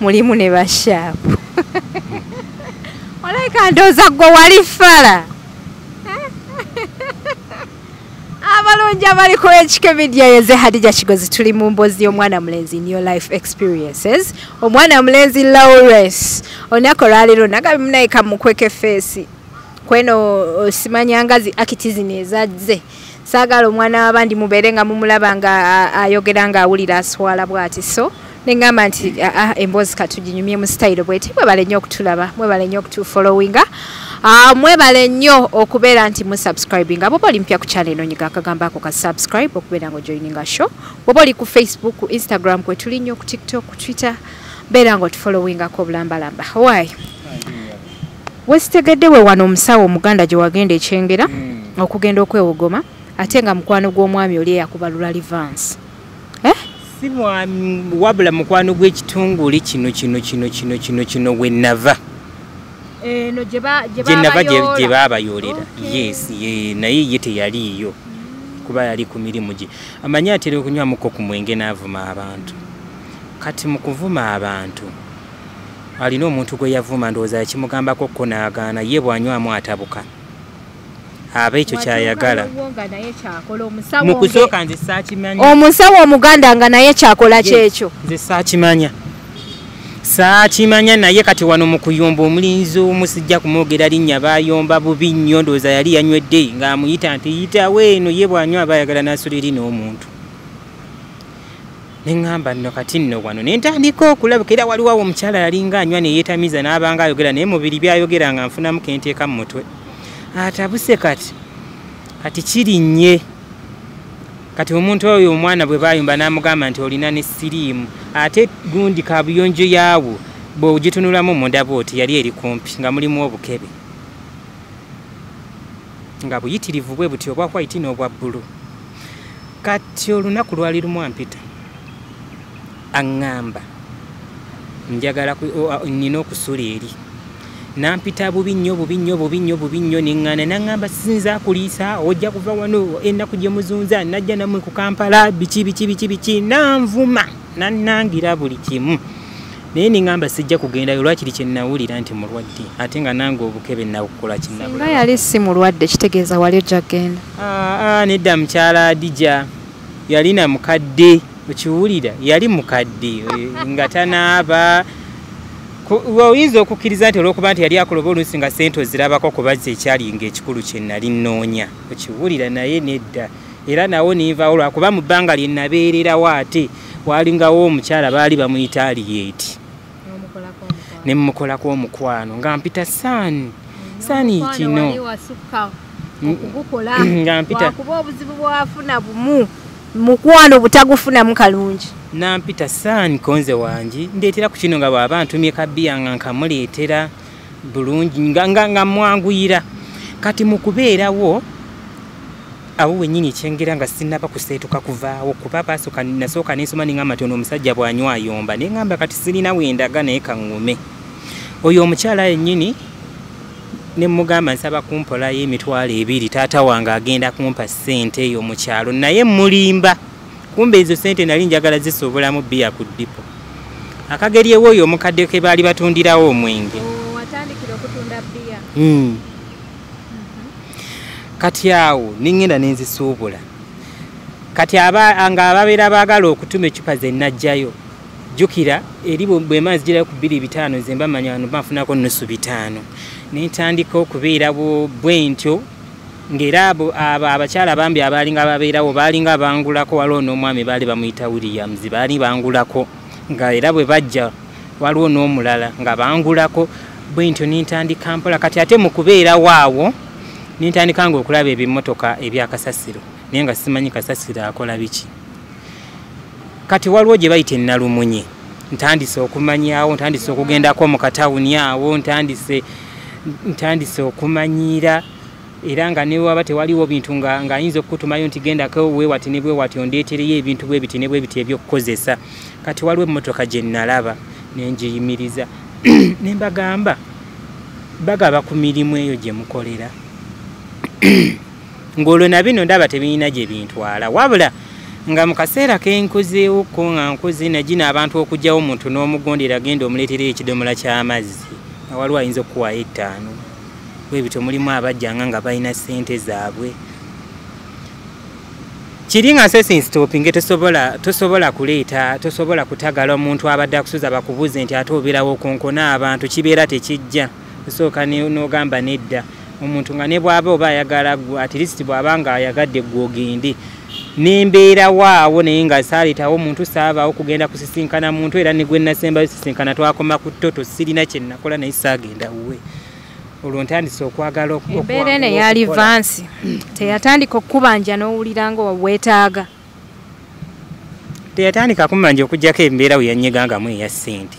mulimu ne bashaapu. Olayika ndowooza ggwe wali fala. Abalungi abali ku HK Media, yeze Hadija Kigozi, tuli mu mboozi y'omwana mulenzi in your life experiences. Omwana mulenzi Lawrence. Olunaku olwaleero nagambye munaye kamukweke face. Kweno simanya zi akiti zino ezazze. Saagala omwana w'abandi mubeere nga mumulaba nga ayogera nga awulira aswala bw'ati. So ne ngamba nti emboozi katuginyumye mu style bw'eti. Mwebale nnyo okutulaba, mwebale nnyo okutufollowinga. Mwebale nnyo okubeera nti mu subscribinga. Bw'oba oli mpya ku channel eno, nyiga akagambo ako ka subscribe okubeera nga ojoininga show. Bw'oba oli ku Facebook, ku Instagram kwe tuli nnyo, ku TikTok, ku Twitter, beera nga otufollowingako obulambalamba. Why? Wesitegedde we wano omusawo omuganda gye wagenda ekyengera okugenda okwewogoma, ate nga mukwano gw'omwami oli eyakubalula Livansi. Si mwami, wabula mukwano gw'ekitongole kino kino kino kino kino kino we nava. Eno gye gye nava gye baabayoolera. Yes, ye, naye ye teyaliiyo kuba yali ku mirimu gye. Amanyi atera okunywamuko ku mwenge n'avuma abantu. Kati mu kuvuma abantu alina omuntu gwe yavuma, ndowooza yakimugambako ko n'agaana. Ye bw'anywamu atabuka, aba ekyo kyayagala. Mu kusooka nze saakimanya. Omusawo omuganda nga naye kyakola kyekyo. Nze saakimanya, saakimanya. Naye kati wano mu kuyomba omulinzi omu, sijja kumwogera linnya, baayomba bubi nnyo. Ndowooza yali yanywedde ng'amuyita nti yitawo eno. Ye bw'anywa aba ayagala n'asula eri n'omuntu. Neŋŋamba nno kati nno wano ne ntandika okulabika. Era waliwo awo omukyala yalinga anywa neyeetamiza n'abanga ayogera, naye mubiri byayogera nga nfunamu kenteeka mu mutwe atabuse. Kati kati kirinnye kati omuntu oyo omwana bwe bayumba n'amugamba nti olina ne siriimu, ate gundi kabuyonjo yaawo bw'ogitunulamu munda bw'oti yali eri kumpi nga mulimu obukebe nga buyitirivu bwe buti, obwa white n'obwa bbulu. Kati olunaku lwali lumu ampita aŋŋamba njagala nnina okusula eri. Nampita bubi nnyo, bubi nnyo, bubi nnyo, bubi nnyo. Neŋŋaana. Naŋŋamba sinza kuliisa, ojja kuva wano ennaku gye muzunza, najja nammwe ku Kampala, biki biki biki biki. Nanvuma, nannangira buli kimu, naye neŋŋamba sijja kugendayo lwakiri kye nawulira nti mulwadde, ate nga nange obukebe nabukola. Singa yali si mulwadde, kitegeeza wali ojja kugenda. Nedda, mukyala Adija yalina mukadde, okiwulira, yali mukadde nga tanaaba. Oyinza okukkiriza nti olwokuba nti yali akola oba oluusi nga sente ozirabako kubazza ekyali ng'ekikulu kye nali nnoonya, okiwulira. Naye nedda, era nawo nenvaawo lwakuba mu bbanga lye nabeererawo ate walingawo omukyala baali bamuyita Aliyeeti, ne mmukolako omukwano nga mpita saani saani kino nga mpita. Kuba obuzibu bwafuna bumu mukwano butagufunamu kalungi. Nampita saani konze wangi, ndeetera ku kino, nga bw'aba ntumye kabbiya nga nkamuleetera bulungi, nga mwanguyira. Kati mu kubeerawo awo wennyini ekyengera nga sinnaba kuseetuka kuvaawo, kuba baasooka nasooka nensoma neŋŋamba nti ono omusajja bw'anywa ayomba. Neŋŋamba kati sirina wendaga, naye kaŋŋume. Oyo omukyala yennyini ne mugamba nsaba kumpolayo 20,000, taata wange agenda kumpa ssente eyo mu kyalo. Naye mulimba, kumbe ezo ssente nali njagala zisuubulamu bbiya ku depot akageri ewo oyo omukadde ke baali batundirawo omwenge. Watandikira okutunda bbiya? Kati awo neŋŋenda nenzisuubula. Kati nga ababeera baagala okutuma eccupa ze najjayo, jjukira eri bwe mba nzigirayo ku 2.5, nze mba manya wano banfunako nusu 500. Nentandika okubeerawo bwe ntyo, ng'era abo abakyala bambi abaalinga babeerawo baalinga bangulako. Waliwo n'omwami baali bamuyita Williams, baali bangulako, nga era bwe bajja waliwo n'omulala nga bangulako bwe ntyo. Nentandika mpola. Kati ate mu kubeerawo awo nentandika nga okulaba ebimotoka ebyakasasiro, naye nga simanyi kasasiro akola biki. Kati waliwo gye bayita ennalumunye, ntandise okumanyawo, ntandise okugendako mu katawuni awo, ntandise okumanyiira. Era nga newaba tewaliwo bintu ng'ayinza okukutumayo nti gendako weewati ne bwewati ondeetereyo ebintu bwe biti ne bwe biti ebyokukozesa. Kati waliwo emmotoka gye nalaba ne ngiyimiriza. Ne mbagamba bagaba ku mirimu eyo gye mukolera. Ng'olwo na bino ndaba tebirina gye bintwala, wabula nga mu kaseera ke nkozeewoko nga nkoze nagino abantu okugyawo omuntu n'omugondera genda omuleetera ekidomola ky'amazzi nga waliwo ayinza okukuwaayo 5. Bwe bityo mulimu abajjanga nga balina ssente zaabwe. Kiri nga nsesi stopping, tosobola kuleeta, tosobola kutagala omuntu abadde akusuza bakubuuze nti ate obeerawo okonkona abantu, kibeera tekijja. Osooka n'ogamba nedda. Omuntu nga ne bw'aba oba ayagala ggwe, at least bw'aba nga ayagadde ggwe ogende. Nembeerawo awo naye nga saaleetawo omuntu, saabaawo kugenda kusisinkana muntu, era ne gwe nasembayo sisinkana twakoma ku ttoto, sirina kye nakola naye saagenda wuwe. Olwo ntandise okwagala Embeera eno eya advance teyatandika okukubanja n'owulira nga weetaaga? Teyatandika kummanja okuggyako embeera we yannyegangamu eya ssente.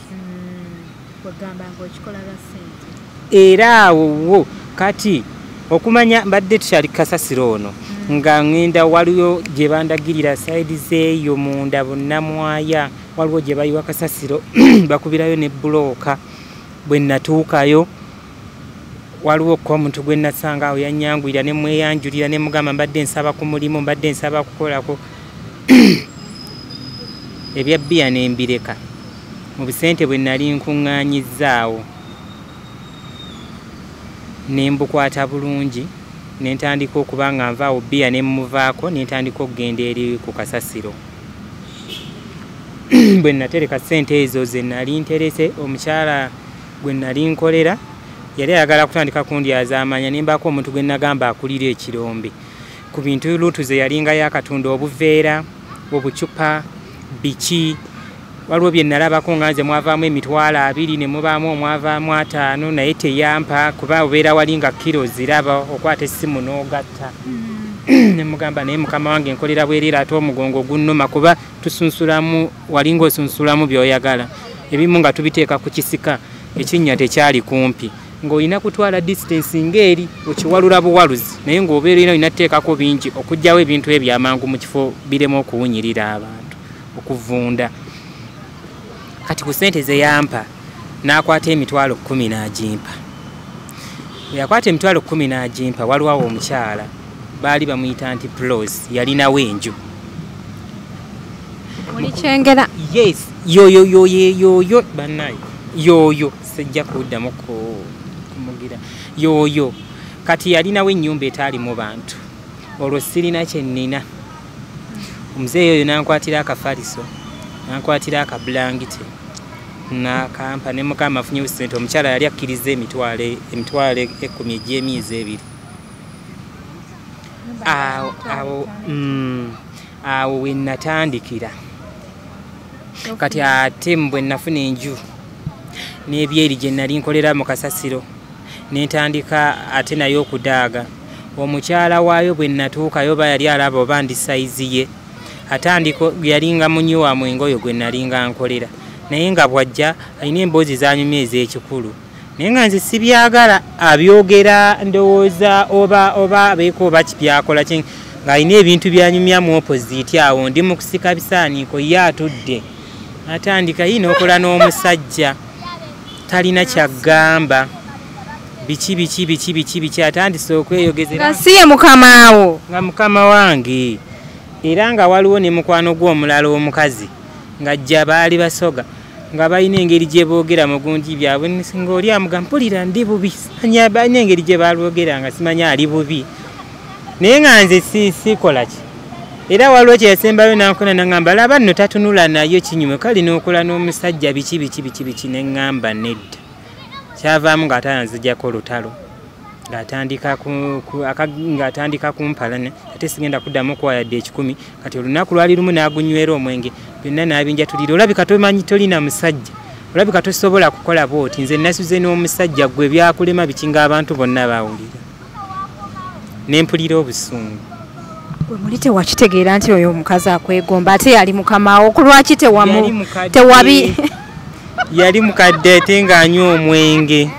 Kwegamba ng'okikola lwa ssente. Era awo wo kati okumanya mbadde tukyali kasasiro ono nga ŋŋenda, waliwo gye bandagirira side z'eyo munda Bunnamwaya, waliwo gye bayiwa kasasiro bakubirayo ne bbulooka. Bwe natuukayo waliwo ko omuntu gwe nasanga awo yannyanguyira ne mweyanjulira ne mugamba mbadde nsaba ku mulimu, mbadde nsaba kukolako ebya bbiya ne mbireka. Mu busente bwe nali nkuŋŋaanyizzaawo ne mbukwata bulungi ne ntandika okuba nga nva awo bbiya ne mmuvaako ne ntandika okugenda eri ku kasasiro. Bwe natereka ssente ezo ze nali nterese, omukyala gwe nali nkolera yali ayagala kutandika kundyazaamanya, ne mbaako omuntu gwe nagamba akulira ekirombe ku bintu luutu ze yalinga yakatunda, obuveera, obucupa, biki. Waliwo bye nalabako nga nze mwavaamu 20,000 ne mubaamu omwavaamu 50, naye teyampa kuba obeera wali nga kiro ziraba, okwata essimu n'ogatta. Ne mugamba naye mukama wange nkolera bwereere ate omugongo gunnuma, kuba tusunsulamu, walinga osunsulamu by'oyagala, ebimu nga tubiteeka ku kisika, ekinnya tekyali kumpi, ng'olina kutwala distance ng'eri okiwalula buwaluzi, naye ng'obeera olina kuteekako bingi okuggyawo ebintu ebyo amangu mu kifo bireme okuwunyirira abantu okuvunda. Kati ku ssente ze yampa n'akwata 10,000 n'agimpa. Bwe yakwata 10,000 n'agimpa, waliwo awo omukyala baali bamuyita nti Plos, yalinawo enju Muli Kyengera? Yes, yoyo yoyo yoyo bannaye, yoyo sijja kuddamu kumugira yoyo. Kati yalinawo ennyumba etaalimu bantu, olwo sirina kye nnina. Omuzeeyi oyo n'ankwatira akafaliso, n'ankwatira akabulangiti n'akampa, ne mukama afunyewo ssente. Omukyala yali akkiriza 10,000 egy'emyezi 2. Awo we natandikira. Kati ate bwe nafuna enju n'ebyeri gye nali nkolera mu kasasiro, ne ntandika ate naye okudaaga. Omukyala waayo bwe natuukayo oba yali alaba oba ndi size ye, atandika yalinga munywi wa mwenge oyo gwe nalinga nkolera, naye nga bw'ajja alina emboozi z'anyumya ez'ekikulu, naye nga nze sibyagala abyogera, ndowooza oba abeeko oba kibyakola ki, ng'alina ebintu by'anyumya mu opposite. Awo ndi mu kusika bisaaniiko, ye atudde atandika ye n'okola n'omusajja talina kyagamba, biki biki biki biki biki, atandise okweyogeza. Nga si ye mukamaawo? Nga mukama wange. Era nga waliwo ne mukwano gw'omulala omukazi ng'ajja, baali Basoga, nga balina engeri gye boogera mu gundi byabwe, ng'oli amugamba mpulira ndi bubi, simanya balina engeri gye balwogera nga simanya ali bubi, naye nga nze sikola ki. Era waliwo kye yasembayo n'ankola n'aŋŋamba laba nno tatunula naye kinyume kale n'okola n'omusajja biki biki biki biki, ne ŋŋamba nedda. Kyavaamu ng'ate anzigyako olutalo, ng'atandika kumpalana, ate sigenda kuddamu kuwa yadde 100. Kati olunaku lwali lumu n'agunywera omwenge byonna n'abinjatulira, olabika tomanyi tolina musajja, olabika tosobola kukola bw'oti, nze nasuze n'omusajja gwe byakulema biki, ng'abantu bonna bawulira, ne mpulira obusungu. Gwe muli tewakitegeera nti oyo omukazi akwegomba ate yali mukamaawo? Ku lwaki tewabi? Yali mukadde ate ng'anywa omwenge,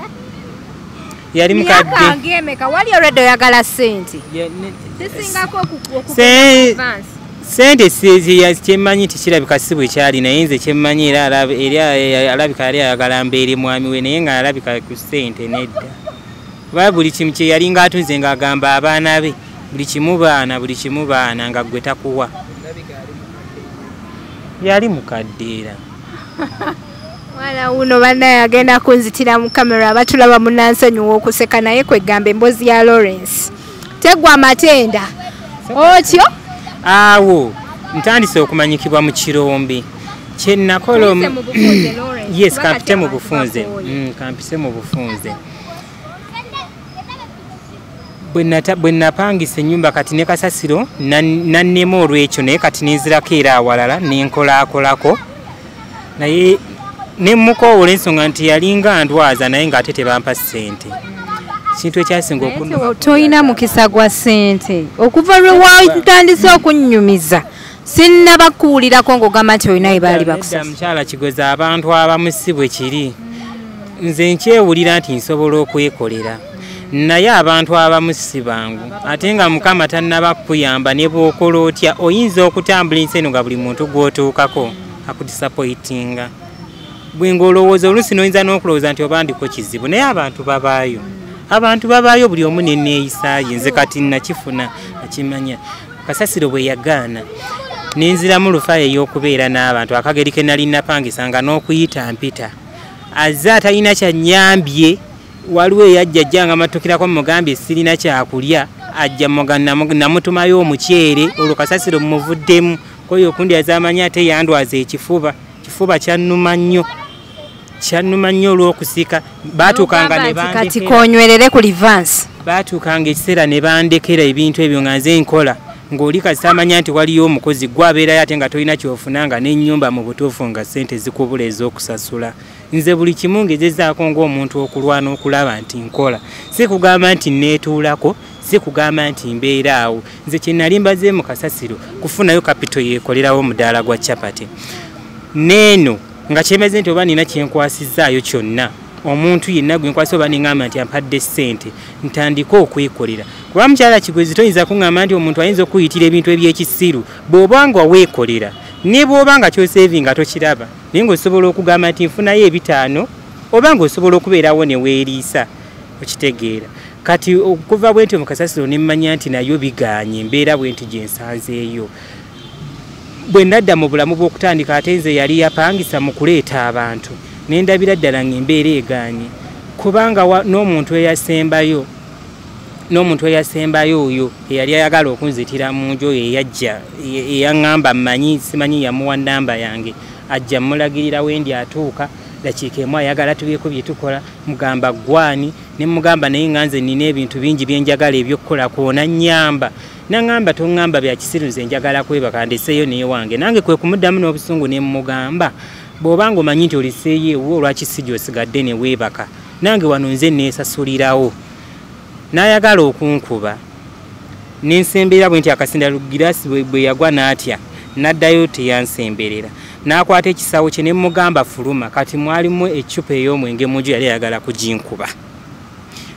yali mukadde. Myaka ng'emeka wali already oyagala ssente? Zisingako. Sente kyemmanyi nti kirabika si bwe kyali, naye nze kyemmanyi era alabika yali ayagala mbeere mwami we, naye nga alabika ku ssente nedda. Kuba buli kimu kye yalinga atunze ng'agamba abaana be, buli kimu baana nga ggwe takuwa. Yali mukadde era. Mwana uno bannaye agenda kunzitira mu kamera, abatulaba munansonyiwa okuseka, naye kwegamba emboozi ya Lawrence tegwa amatenda otyo. Awo ntandise okumanyikibwa mu kirombe kye nakola. Yes, kampite mu bufunze. Kampise mu bufunze. Bwe napangisa ennyumba kati ne kasasiro nannema olw'ekyo, naye kati nenzirako era awalala nenkolaakolako, naye ne mmukoowoola ensonga nti yalinga ndwaza, naye ng'ate tebampa ssente. Kintu ekyasinga okunnuma. Toyina mukisa gwa ssente okuva lwe watandise okunnyumiza sinnaba kuwulirako ng'ogamba nti olina we baali bakusasa. Mukyala Kigozi, abantu abamu si bwe kiri. Nze nkyewulira nti nsobola okwekolera, naye abantu abamu si bangu, ate nga Mukama tannaba kukuyamba ne bw'okola otya oyinza okutambula ensi eno nga buli muntu gw'otuukako akudisappointinga. Bwe ng'olowooza oluusi n'oyinza n'okulowooza nti oba ndiko kizibu, naye abantu babaayo. Abantu babaayo buli omu nenneeyisaaye. Nze kati nakifuna nakimanya. Kasasiro bwe yagaana nenziramu lufaayo ey'okubeera n'abantu, akageri ke nali napangisa nga n'okuyita mpita azze atalina kyannyambye. Waliwo eyajja ajja nga matukirako mugambye sirina kyakulya, ajja namutumayo omuceere, olwo kasasiro mumuvuddemu. Koyo okundi azaamanya ate yandwaza ekifuba, kifuba kyannuma nnyo, kyannuma nnyo olw'okusika. Baatuukanga ne bandekera. Kati konywerere ku reverse. Baatuukanga ekiseera ne bandekera ebintu ebyo nga nze nkola, ng'oli kasita amanya nti waliyo omukozi gwabeerayo ate nga tolina ky'ofuna, nga n'ennyumba mu butuufu nga ssente zikubula ez'okusasula. Nze buli kimu ngezezaako ng'omuntu okulwana okulaba nti nkola, si kugamba nti neetuulako, si kugamba nti mbeera awo. Nze kye nali mbaze mu kasasiro kufunayo kapito yeekolerawo omudaala gwa chapati neeno, nga kyemeze nti oba nina kyenkwasizaayo kyonna, omuntu yenna gwe nkwasa oba ningamba nti ampadde ssente ntandike okwekolera. Kuba mukyala Kigozi toyinza kuŋŋamba nti omuntu ayinza okuyitira ebintu eby'ekisiru bw'oba nga weekolera, ne bw'oba nga ky'osevinga tokiraba, naye ng'osobola okugamba nti nfunayo 5, oba ng'osobola okubeerawo ne weeriisa, okitegeera. Kati okuva bwe nti mu kasasiro ne mmanya nti nayo bigaanye, embeera bwe nti gye nsanzeeyo. Bwe nadda mu bulamu bw'okutandika, ate nze yali yapangisa mu kuleeta abantu, ne ndabira ddala ng'embeera egaanye, kubanga n'omuntu eyasembayo oyo eyali ayagala okunzitira mu nju oyo eyajja eyaŋŋamba mmanyi simanyi yamuwa nnamba yange, ajja mmulagirira wendi atuuka dakiika emu ayagala tubyeko bye tukola, mugamba gwani, ne mugamba naye nga nze nnina ebintu bingi bye njagala eby'okukola kwona nnyamba. Naŋŋamba toŋŋamba bya kisiru, nze njagala kwebaka ndeseeyo n'ewange. Nange kwe kumuddamu n'obusungu ne mmugamba bw'oba ng'omanyi nti oliseeyo ewuwo lwaki si gy'osigadde ne weebaka, nange wano nze neesasulirawo. N'ayagala okunkuba ne nsemberera bwe nti akasinda girasi bwe yagwa n'atya, n'addayo teyansemberera. N'akwata ekisawo kye ne mmugamba fuluma. Kati mwalimu eccupa ey'omwenge mu nju yali ayagala kuginkuba.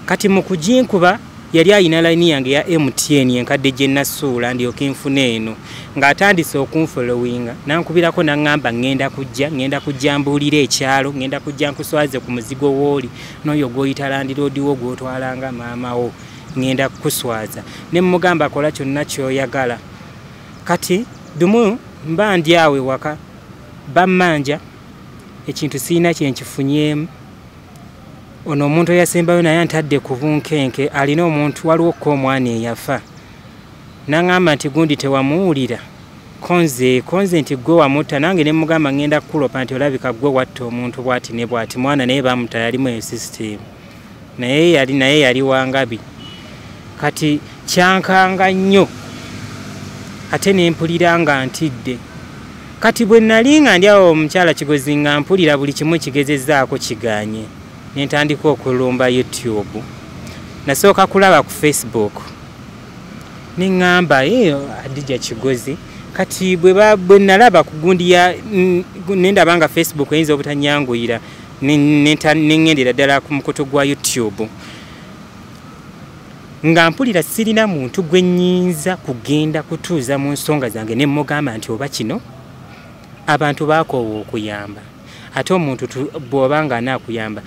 Kati mu kuginkuba yali ayina layini yange ya MTN enkadde gye nasuula ndyoke nfune eno, ng'atandise okunfolowinga n'ankubirako n'aŋŋamba ŋŋenda kujja mbuulire ekyalo, ŋŋenda kujja nkuswaze ku muzigo w'oli n'oyo gw'oyita landiroodi wo gw'otwalanga maama wo, ŋŋenda kukuswaza. Ne mmugamba kola kyonna ky'oyagala. Kati dumu mba ndi awo ewaka bammanja ekintu sirina kye nkifunyeemu. Ono omuntu eyasembayo naye antadde ku bunkenke, alina omuntu waliwo ko omwana eyafa, n'aŋŋamba nti gundi tewamuwulira, konze nti gwe wamutta. Nange ne mmugamba ŋŋenda kukulopa nti olabika gwe watta omuntu bw'ati ne bw'ati, mwana naye bamutta yalimu eyo sisitimu, naye yali wangabi. Kati kyankanga nnyo ate ne mpulira nga ntidde. Kati bwe nali nga ndi awo omukyala Kigozi nga mpulira buli kimu kigezezzaako kigaanye, ne ntandika okulumba YouTube. Nasooka kulaba ku Facebook ne ŋŋamba Hadija Kigozi. Kati bwe nalaba ku gundi ya ne ndaba nga Facebook eyinza obutanyanguyira, ne ŋŋendera ddala ku mukutu gwa YouTube. Nga mpulira sirina muntu gwe nnyinza kugenda kutuuza mu nsonga zange ne mmugamba nti oba kino abantu baakoowa okuyamba. Ate omuntu bw'oba nga anaakuyamba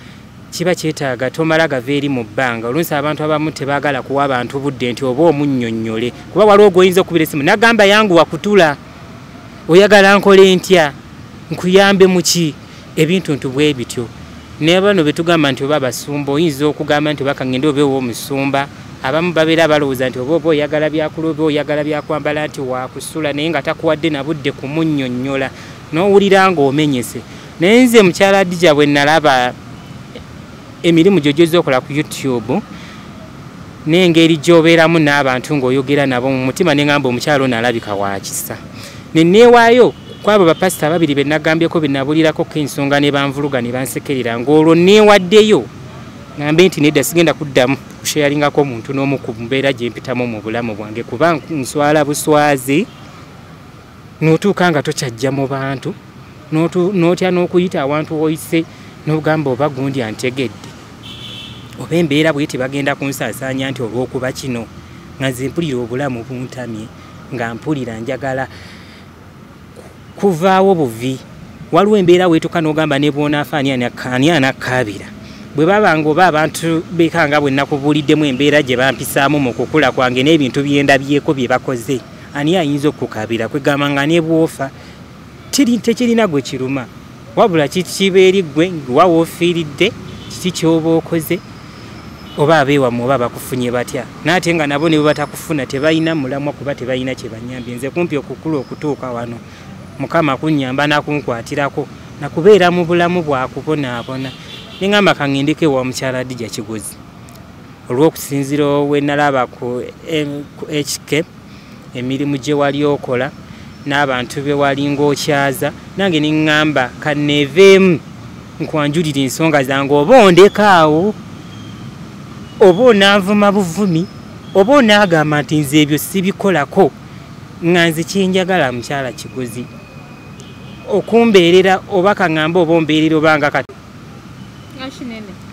kiba kyetaaga tomala gava eri mu bbanga. Oluusi abantu abamu tebaagala kuwa abantu budde nti oba omunnyonnyole, kuba waliwo gw'oyinza okubira essimu n'agamba yangu wakutula, oyagala nkole ntya, nkuyambe mu ki, ebintu ntu bwe bityo. Naye bano be tugamba nti oba abasumba, oyinza okugamba nti oba kangende obe ow'omusumba. Abamu babeera balowooza nti oba oyagala byakulya oba oyagala byakwambala nti wakusula, naye nga takuwadde na budde kumunnyonnyola, n'owulira ng'omenyese. Naye nze mukyala Hadija bwe nalaba emirimu gyo gy'ozze okola ku YouTube n'engeri gy'obeeramu n'abantu ng'oyogera nabo mu mutima, ne ŋŋamba omukyala ono alabika wa kisa. Ne neewaayo ku abo bapasita ababiri be nagambyeko be nabuulirako ensonga ne banvuluga ne bansekerera, ng'olwo neewaddeyo ŋŋambe nti nedda sigenda kuddamu kusharingako omuntu n'omu ku mbeera gye mpitamu mu bulamu bwange, kuba nswala buswazi n'otuuka nga tokyajja mu bantu, n'otya n'okuyita awantu w'oyise n'ogamba oba gundi antegedde, oba embeera bw'eti bagenda kunsaasaanya nti olw'okuba kino. Nga nze mpulira obulamu buntamye, nga mpulira njagala kuvaawo buvi. Waliwo embeera weetuuka n'ogamba ne bw'onaafa ani anakkaabira. Bwe baba ng'oba abantu beeka nga bwe nakubuuliddemu embeera gye bampisaamu mu kukula kwange n'ebintu bye ndabyeko bye bakoze, ani ayinza okukaabira? Kwegamba nga ne bw'ofa tekirina gwe kiruma, wabula kiba eri ggwe wa w'ofiiridde, kiki ky'oba okoze, oba abeewammwe oba bakufunye batya. N'ate nga nabo ne bwe batakufuna tebalina mulamwa, kuba tebalina kye bannyambye. Nze kumpi okukula okutuuka wano Mukama kunnyamba nakunkwatirako nakubeera mu bulamu bwakubonaabona. Ne ŋŋamba kaŋŋendeko ewa mukyala Hadija Kigozi, olw'okusinziira we nalaba ku HK emirimu gye wali okola n'abantu be wali ng'okyaza, nange ne ŋŋamba kanneeveemu nkwanjulire ensonga zange, oba ondeka awo, oba onanvuma buvumi, oba onaagamba nti nze ebyo sibikolako. Nga nze kyenjagala mukyala Kigozi okumbeerera, oba kaŋŋambe oba ombeerera oba nga kati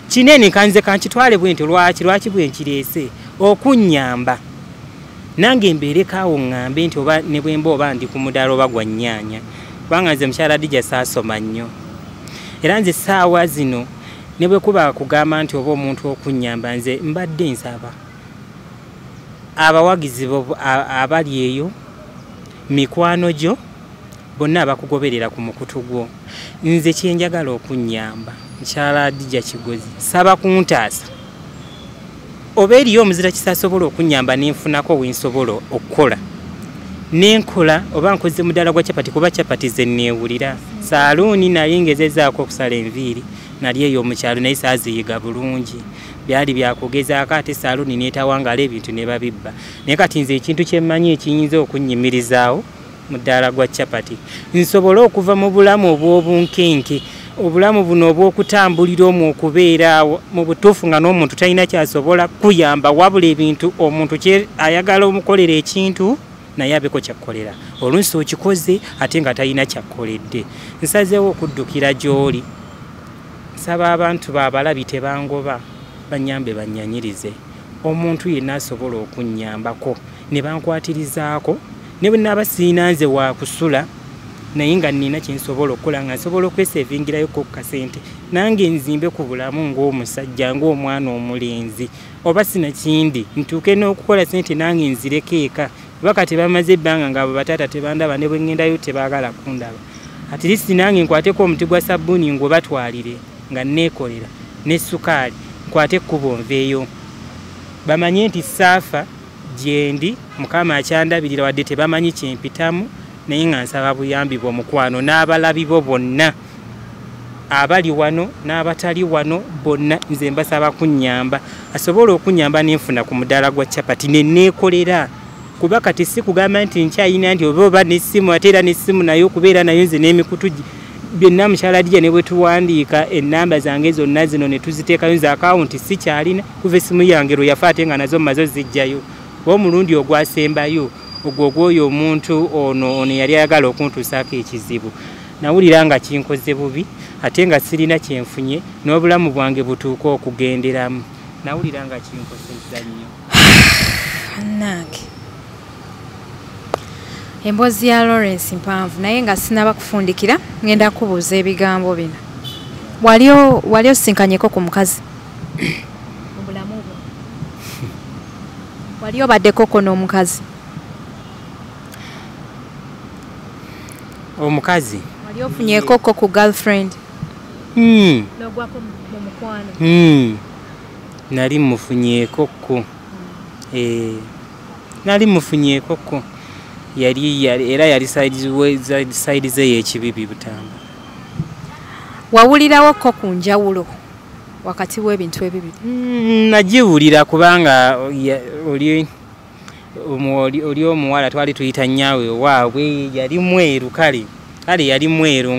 kinene, kanze kankitwale bwe nti lwaki bwe nkireese okunnyamba nange mbeereko awo ŋŋambe nti oba ne bwe mba oba ndi ku mudaala oba gwa nnyaanya. Kubanga nze mukyala Hadija saasoma nnyo, era nze essaawa zino ne bwe kuba kugamba nti oba omuntu okunnyamba, nze mbadde nsaba abawagizi bo abali eyo, mikwano gyo bonna abakugoberera ku mukutu gwo, nze kyenjagala okunnyamba mukyala Hadija Kigozi, saba kuntaasa oba eriyo omuzira kisasobola okunnyamba nenfunako wensobola okukola nenkola, oba nkoze mudaala gwa chapati, kuba chapati ze neewulira. Saaluuni nali ngezezaako okusala enviiri nali eyo omukyalo, naye saaziyiga bulungi, byali byakugezaako, ate saaluuni neetawangala ebintu ne babibba. Naye kati nze ekintu kye mmanyi ekiyinza okunnyimirizaawo mudaala gwa chapati, nsobole okuva mu bulamu obw'obunkenke, obulamu buno obw'okutambulira omwo okubeera awo mu butuufu nga n'omuntu talina kyasobola kuyamba, wabula ebintu omuntu kye ayagala omukolera ekintu naye abeko kyakkolera, oluusi okikoze ate nga talina kyakkoledde. Nsazeewo okuddukira gy'oli, nsaba abantu baabalabi tebangoba, bannyambe bannyanyirize, omuntu yenna asobola okunnyambako ne bankwatirizaako, ne bwe naaba sirina nze wakusula, naye nga nnina kye nsobola okukola, nga nsobola okwesevingirayoko ku kasente nange nzimbe ku bulamu ng'omusajja, ng'omwana omulenzi, oba sinakindi ntuuke n'okukola sente nange nzireko eka. Kuba kati bamaze ebbanga nga abo bataata tebandaba, ne bwe ŋŋendayo tebaagala kundaba. At least nange nkwateko omuti gwa sabbuuni ng'obatwalire nga nneekolera, ne sukaali nkwate ekkubo nveeyo, bamanye nti saafa gyendi, Mukama akyandabirira wadde tebamanyi kye mpitamu, naye nga nsaba buyambi bw'omukwano n'abalabi bo bonna abali wano n'abatali wano bonna, nze mbasaba kunnyamba, asobola okunnyamba nenfuna ku mudaala gwa chapati ne neekolera. Kuba kati si kugamba nti nkyayina nti oba n'essimu, ate era n'essimu nayo okubeera nayo nze n'emikutu byonna mukyala Hadija ne bwe tuwandiika ennamba zange zonna zino ne tuziteekayo, nze akawunti sikyalina kuva essimu yange lwe yafa, ate nga nazo mmaze ozijjayo. Oba omulundi ogwasembayo ogwo ogw'oyo omuntu ono yali ayagala okuntuusaako ekizibu, nawulira nga kinkoze bubi ate nga sirina kyenfunye n'obulamu bwange butuuke okugenderamu, nawulira nga kinkosezza nnyo. Nange emboozi ya Lawrence mpanvu, naye nga sinaba kufundikira ngenda kubuuza ebigambo bino. Wali osinkanyeko ku mukazi mu bulamu bwo? Wali obaddekoko n'omukazi? Omukazi? Wali ofunyekoko ku girlfriend? N'ogwako mu mukwano? Nali mufunyeekoko. Nali mufunyeekoko. Yali era yali side ze y'ekibibi Butamba. Wawulirawo ko ku njawulo wakati w'ebintu ebibiri? Nagiwulira kubanga oli omuwala twali tuyita nnyawe waabwe, yali mweru kale yali mweru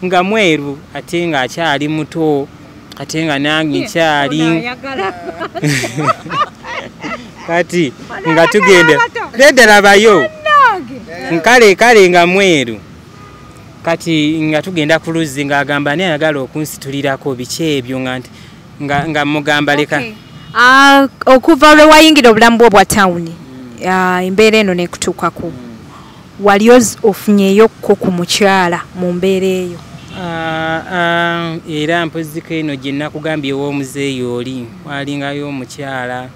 nga mweru ate ng'akyali muto, ate nga nange nkyali kati nga tugenda nedda labayo nkale nga mweru kati nga tugenda ku luzzi ng'agamba naye ayagala okunsitulirako biki ebyo nga mugamba leka. Okuva lwe wayingira obulamu bwo bwa tawuni, embeera eno n'ekutuukako, wali ofunyeyokko ku mukyala mu mbeera eyo? Era mpoziko eno gye nakugambye ew'omuzeeyi oli walingayo omukyala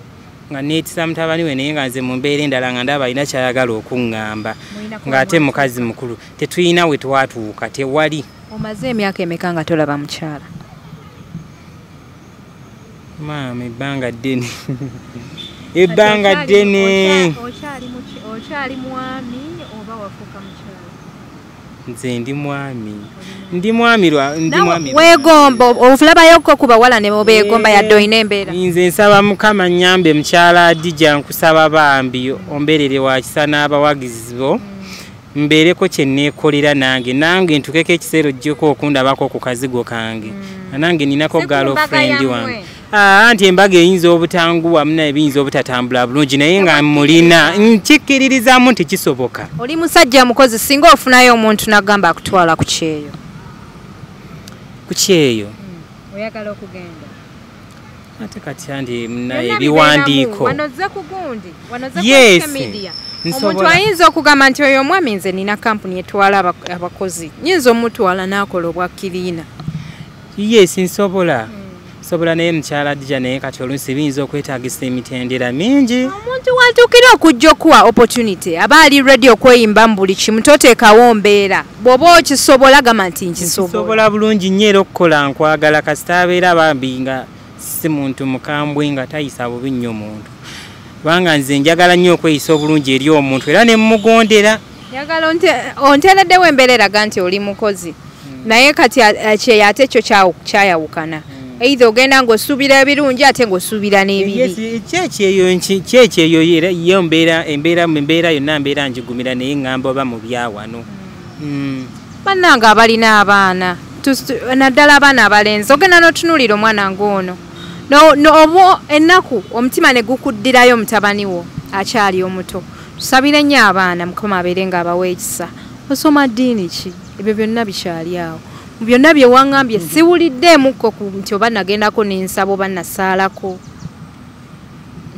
nga neetisa mutabani we, naye nga nze mu mbeera endala nga ndaba alina ky'ayagala okuŋŋamba, ng'ate mukazi mukulu, tetulina we twatuuka, tewali. Omaze emyaka emeka nga tolaba mukyala? Maama, ebbanga ddene. Ebbanga ddene. Okyali mwami oba wafuuka mukyala? Nze ndi mwami. Ndi mwami ndi mwami. Weegomba olabayoko ku bawala ne beegomba yadde olina embeera? Nze nsaba Mukama nnyambe mukyala Hadija, nkusaba bambi ombeerere wa kisa n'abawagizi bo, mbeereko kye neekolera nange ntukeko ekiseera ojjeko okundabako ku kazigo kange. Nange ninako girlfriend wange. Anti embaga eyinza obutanguwa muna ebiyinza obutatambula bulungi, naye nga mulina nkikkiririzaamu nti kisoboka. Oli musajja mukozi, singa ofunayo omuntu n'agamba akutwala ku kyeyo? Ku kyeyo? Oyagala okugenda? Ate kati andi muna ebiwandiiko. Wanoze ku gundi, wanoze ku social media. Omuntu ayinza okugamba nti oyo omwami nze nina kampuni etwala abakozi, nyinza omutwala n'akola obwa kiriina. Yes, nsobola. Sobola naye mukyala Hadija, naye kati oluusi biyinza okwetaagisa emitendera mingi. Omuntu watuukira okujja okuwa opportunity aba ali ready okweyimba mu buli kimu, toteekawo mbeera. Bw'oba okisobola gamba nti nkisobola. Nkisobola bulungi nnyo era okukola nkwagala, kasita abeera bambi nga si muntu mukambwe, nga tayisa bubi nnyo muntu. Kubanga nze njagala nnyo okweyisa obulungi eri omuntu era ne mmugondera. Njagala onteereddewo embeera eraga nti oli mukozi. Naye kati kyeyo ate ekyo kyayawukana. Either ogenda ng'osuubira ebirungi ate ng'osuubira n'ebibi. Kyekyeyo yo embeera yonna mbeera njigumira, naye ŋŋamba oba mu byawano. Bannange abalina abaana, naddala abaana abalenzi, ogenda n'otunuulira omwana ng'ono ennaku omutima ne gukuddirayo mutabani wo akyali omuto. Tusabire nnyo abaana Mukama abeere ng'abawa ekisa. Osoma ddiini ki? Ebyo byonna bikyali awo. Byonna bye waŋŋambye siwuliddeemukko nti oba nagendako n'ensaba oba nasaalako.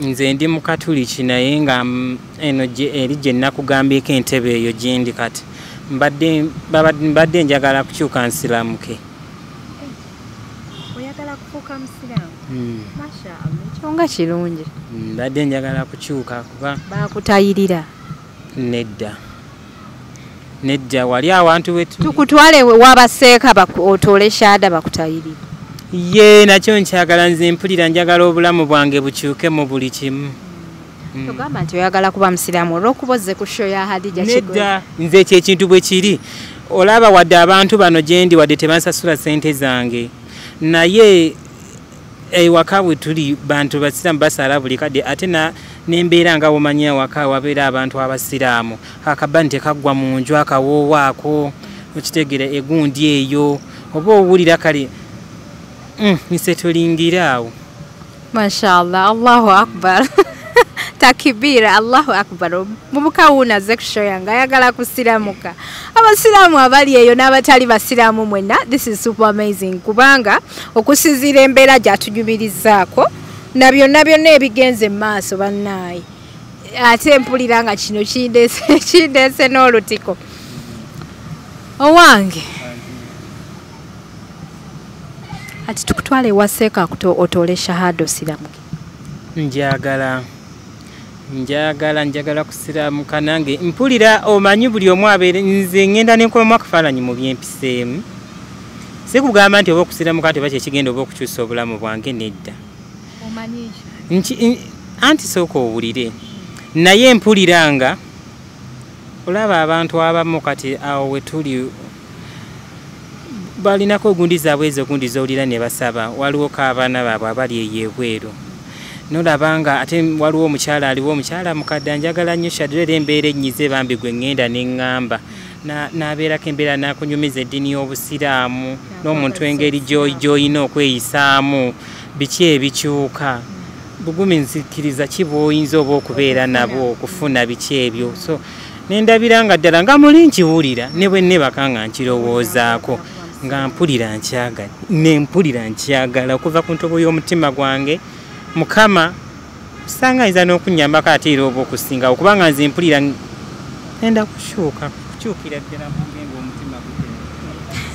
Nze ndi mukatuliki, naye nga eno eri gye nakugambyeko entebe eyo gye ndi kati mbadde njagala kukyuka nsiramuke. Oyagala kufuuka musiraamu? Mashaallah, ekyo nga kirungi. Mbadde njagala kukyuka kuba baakutayirira. Nedda. Nedda, wali awantu wetu tukutwale wabaseeka otoole shahada bakutayirira. Ye nakyo nkyagala, nze mpulira njagala obulamu bwange bukyuke mu buli kimu. Togamba nti oyagala kuba musiraamu olw'okuba ozze ku show ya Hadija Kigozi? Nedda, nze ekyo ekintu bwe kiri. Olaba wadde abantu bano gye ndi wadde tebansasula ssente zange, naye ewaka bwe tuli bantu basiraamu basaala buli kadde, ate n'embeera nga womanyi awaka wabeera abantu abasiraamu, akabani tekaggwa mu nju akawoowo ako, okitegeera egundi eyo oba owulira kale nse tulingira awo. Mashallah, Allahu Akbar. Takibira, Allahu Akbar. Mubuka wuuna azze ku show yange ayagala kusiramuka. Abasiraamu abali eyo n'abatali basiraamu mwenna, this is super amazing kubanga okusinziira embeera gy'atunyumirizaako na byonna byonna ebigenze mu maaso bannaaye. Ate mpulira nga kino kindeese n'olutiko. Owange ati tukutwale ewa seeka otoole shahada osiramuke. Njagala kusiramuka nange mpulira omanyi buli omu abeere nze ngenda nenkomamu akafaananyi mu byempiseemu. Sikugamba nti oba okusiramuka nti oba kyekigenda oba okukyusa obulamu bwange nedda. Anti sooka owulire naye mpulira nga olaba abantu abamu kati awo we tuli balinako ogundi zaabwe ezo gundi z'owulira ne basaba waliwoko abaana baabwe abali eyo ebweru nolaba nga ate waliwo omukyala aliwo omukyala mukadde njagala nnyo Shadira era embeera ennyize bambi gwe ŋŋenda ne ŋŋamba n'abeerako embeera n'akunyumiza eddiini y'obusiraamu n'omuntu engeri gy'olina okweyisaamu biki ebikyuka bugumi nzikiriza ki bw'oyinza oba okubeera nabo okufuna biki ebyo so nendabira nga ddala nga muli nkiwulira ne bwe nnebaka nga nkirowoozaako nga mpulira nkyagala ne mpulira nkyagala okuva ku ntobo y'omutima gwange. Mukama sanga ayinza n'okunnyambako ate era oba okusingawo kubanga nze mpulira enda kukyukira ddala mpuge ng'omutima gutenda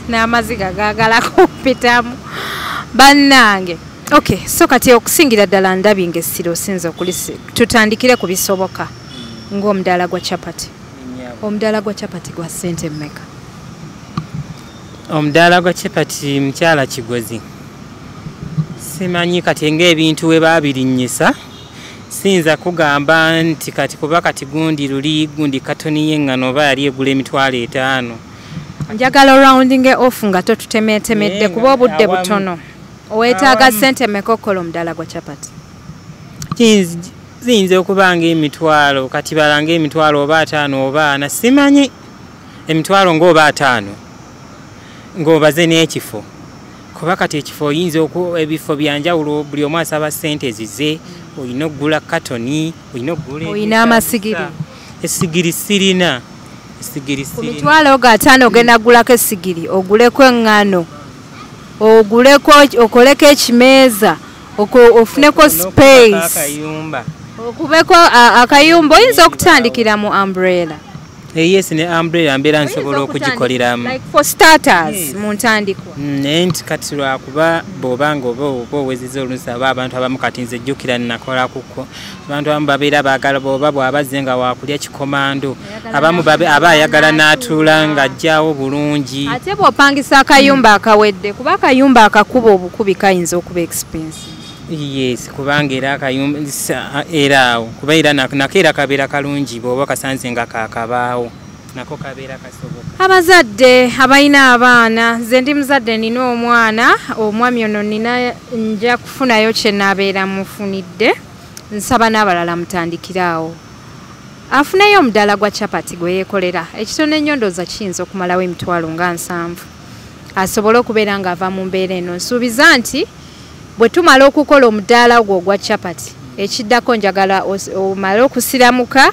n'amaziga gaagala kumpitamu bannange. Okay, so kati okusingira ddala ndabye ng'essira osinza okulisi tutandikire ku bisoboka ng'omudaala gwa chapati. Omudaala gwa chapati gwa ssente mmeka? Omudaala gwa chapati mukyala Kigozi simanyi kati ng'ebintu we baabirinnyisa siyinza kugamba nti kati kuba kati gundi luli gundi katoni y'eŋŋano oba yali egula 50,000. Njagala rounding off nga totutemeetemedde kuba obudde butono. Weetaaga ssente mmeka okukola omudaala gwa chapati? Ziyinza okuba ng'emitwalo kati bala ng'emitwalo oba 5 oba 4 simanyi emitwalo ng'oba 5 ng'obaze n'ekifo kuba kati ekifo oyinza ebifo byanjawulo buli omu asaba ssente zize olina okugula katoni olina okugula olina amasigiri esigiri sirina esigiri ku mitwalo ga 5 ogenda kugulako esigiri oguleko eŋŋano oguleko okoleko ekimeeza ofuneko space okubeko akayumba oyinza okutandikira mu umbrella. Yes, ne umbrella mbeera nsobola okugikoleramu like for starters mu ntandikwa. Naye nti kati lwakuba bw'obanga oba owezezza olunsaba abantu abamu kati nze jjukira nnakola kuko abantu abamu babeera baagala bw'oba bw'abazze nga waakulya kikomando abamu aba ayagala n'atuula ng'ajjawo bulungi. Ate bw'opangisa akayumba akawedde kuba akayumba akakuba obukubi kayinza okuba expensive. Yes, kubanga era akayumba era awo kuba era nako era kabeera kalungi bw'oba kasanze nga kakabaawo nako kabeera kasoboka. Abazadde abalina abaana nze ndi muzadde nina omwana omwami ono nina nja kufunayo kye naabeera mufunidde nsaba n'abalala mutandikire awo afuneyo omudaala gwa chapati gwe yeekolera ekitono ennyo ndowooza kiyinza okumalawo emitwalo nga 70 asobole okubeera ng'ava mu mbeera eno. Nsuubiza nti bwe tumala okukola omudaala ogwo ogwa chapati ekiddako njagala omale okusiramuka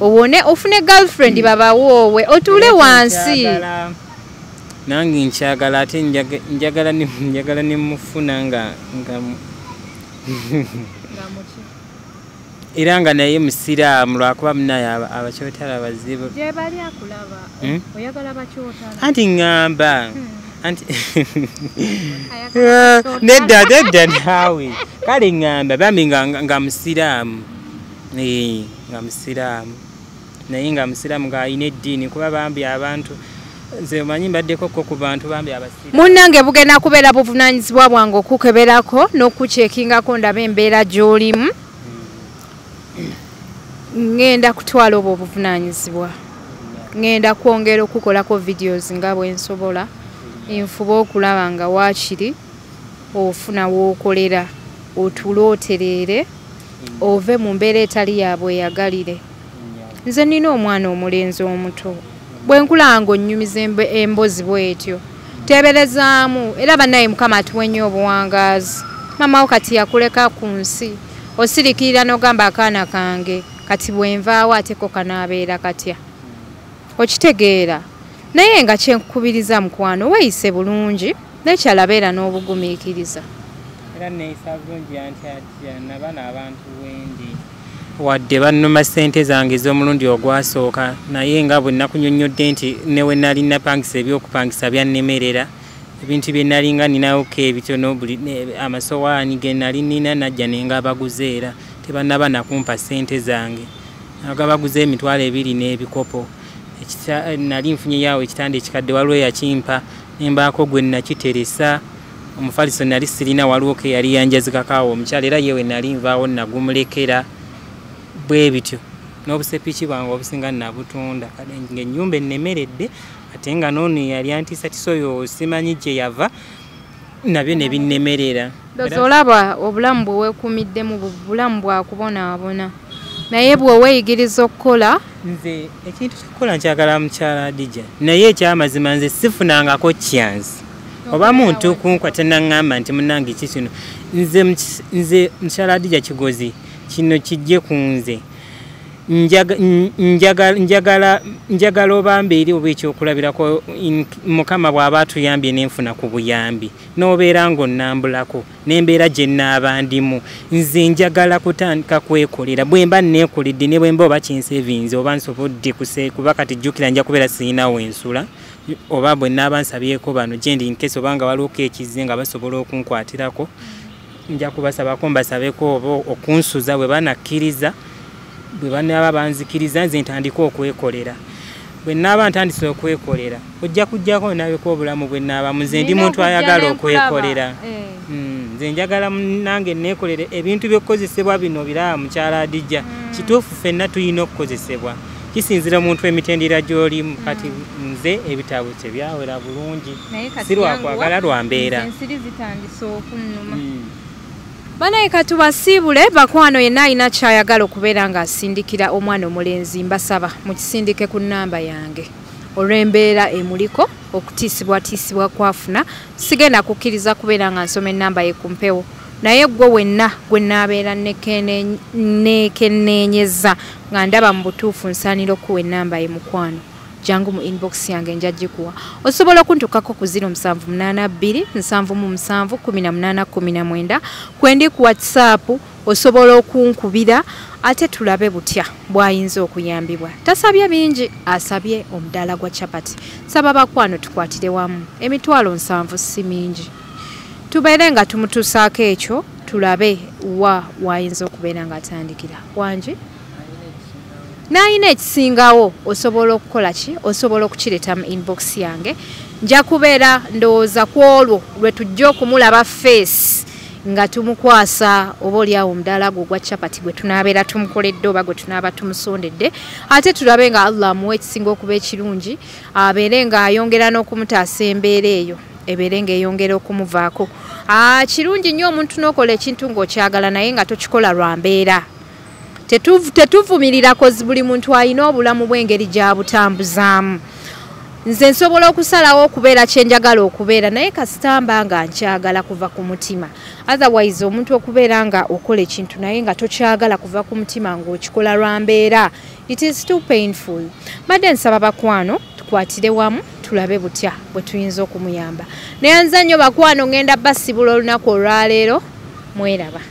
owone ofune girlfriend babawoowe otuule wansi. Nange nkyagala ate njagala ne mufuna nga era nga naye musiraamu lwakuba munaye abakyotala bazibu. Gye bali akulaba oyagala bakyotala anti ŋŋamba anti nedda naawe kale ŋŋamba bambi nga musiraamu nga musiraamu naye nga musiraamu ng'alina eddiini kuba bambi abantu nze omanyi mbaddeko ko ku bantu bambi abasiraamu. Munnange bugenda kubeera buvunaanyizibwa bwange okukeberako n'okukyekingako ndaba embeera gy'olimu. Ŋŋenda kutwala obwo obuvunaanyizibwa ŋŋenda kwongera okukolako videos nga bwe nsobola nfuba okulaba nga waakiri ofuna w'okolera otuule otereere ove mu mbeera etali ya bweyagalire. Nze nina omwana omulenzi omuto bwe nkulaba ng'onnyumiza embozi bw'etyo teeberezaamu era bannaye Mukama atuwe nnyo obuwangaazi. Maama wo kati yakuleka ku nsi osirikirira n'ogamba akaana kange kati bwe nvaawo ate ko kanaabeera katya okitegeera. Naye nga kyenkukubiriza mukwano weeyise bulungi n'ekyala beera n'obugumiikiriza. Era neeyisa bulungi anti atya nabano abantu wendi Wadde bannuma ssente zange ez'omulundi ogwasooka, naye nga bwe nakunyonnyodde nti ne we nali napangisa ebyokupangisa byannemerera, ebintu bye nalinga ninawoko ebitono, buli amasowaani ge nali nina najja nengabaguza, era tebannaba nakumpa ssente zange. Nagabaguza 20,000 n'ebikopo. Nali nfunyeyawo ekitanda ekikadde, waliwo eyakimpa nembaako gwe nakiteresa. Omufaliso nali sirina, waliwo ke yali yanjazikakaawo omukyala, era yewe nali nvaawo nagumulekera bwe bityo. N'obusepiki bwange obusinga nabutunda. Kale ng'ennyumba ennemeredde, ate nga n'ono yali antiisatiisa oyo simanyi gye yava, nabyo ne binnemerera. Ndowooza olaba obulamu bwe weekuumiddemu bulamu bwa kubonaabona, naye bwe weeyigiriza okukola. Nze ekintu ky'okukola nkyagala mukyala Hadija, naye ekyamazima nze sifunangako chance oba muntu kunkwata naŋŋamba nti munnange ki kino. Nze mukyala Hadija Kigozi kino kijje ku nze. Njagala oba mbeere oba ekyokulabirako, Mukama bw'aba atuyambye nenfuna ku buyambi n'obeera ng'onnambulako n'embeera gye nnaaba ndimu. Nze njagala kutandika kwekolera, bwe mba neekoledde ne bwe mba oba kinsevinze oba nsobodde kuba kati jjukira nja kubeera sirinawo ensula, oba bwe nnaaba nsabyeko bano gye ndi nkese oba nga waliwoko ekizze nga basobola okunkwatirako, nja kubasabako mbasabeko oba okunsuza bwe banakkiriza. Bwe banaaba banzikiriza nze ntandika okwekolera. Bwe nnaaba ntandise okwekolera ojja kujjako nabeko obulamu bwe nnaaba. Nze ndi muntu ayagala okwekolera. Nze njagala nange neekolere ebintu by'okukozesebwa bino biraba mukyala Hadija. Kituufu ffenna tulina okukozesebwa, kisinziira omuntu emitendera gy'olimu. Kati nze ebitabo tebyawera bulungi, si lwakwagala lwa mbeera. Ensiri zitandise okunnuma. Banaye katubasiibule bakwano, yenna alina kyayagala okubeera ng'asindikira omwana omulenzi, mbasaba mukisindike ku nnamba yange. Olw'embeera emuliko okutiisibwatiisibwa kwafuna, sigenda kukkiriza kubeera nga nsoma ennamba ye ku mpewo, naye gwe wenna gwe nnaabeera neekenneenyeza nga ndaba mu butuufu nsaanira okuwa ennamba ye mukwano, jangu mu inbox yange nja gikuwa. Osobola okuntukako ku 0782 77 18 19 kwendi ku WhatsApp, osobola okunkubira ate tulabe butya bw'ayinza okuyambibwa. Tasabye bingi, asabye omudaala gwa chapati. Saba bakwano tukwatire wamu, 70,000 si mingi, tubeere nga tumutuusaako ekyo, tulabe wa wayinza okubeera ng'atandikira. Wangi n'alina ekisingawo osobola okukola ki, osobola okukireeta mu inbox yange. Nja kubeera ndowooza ku olwo lwe tujja okumulaba face nga tumukwasa oba oliawo omudaala gwo ogwa chapati gwe tunaabeera tumukoledde oba gwe tunaaba tumusondedde, ate tulabe nga Allah amuwa ekisinga okuba ekirungi, abeere ng'ayongera n'okumutaasa embeera eyo ebeere ng'eyongera okumuvaako. Kirungi nnyo omuntu n'okola ekintu ng'okyagala naye nga tokikola lwa mbeera. Tetuvumirira kozi buli muntu alina obulamu bw'engeri gy'abutambuzaamu. Nze nsobola okusalawo okubeera kye njagala okubeera, naye kasita mba nga nkyagala kuva ku mutima. Otherwise omuntu okubeera nga okola ekintu naye nga tokyagala kuva ku mutima ng'okikola lwa mbeera, it is too painful. Mbadde nsaba bakwano tukwatire wamu tulabe butya bwe tuyinza okumuyamba. Naye nze nnyo bakwano ngenda basibula olunaku olwaleero, mweraba.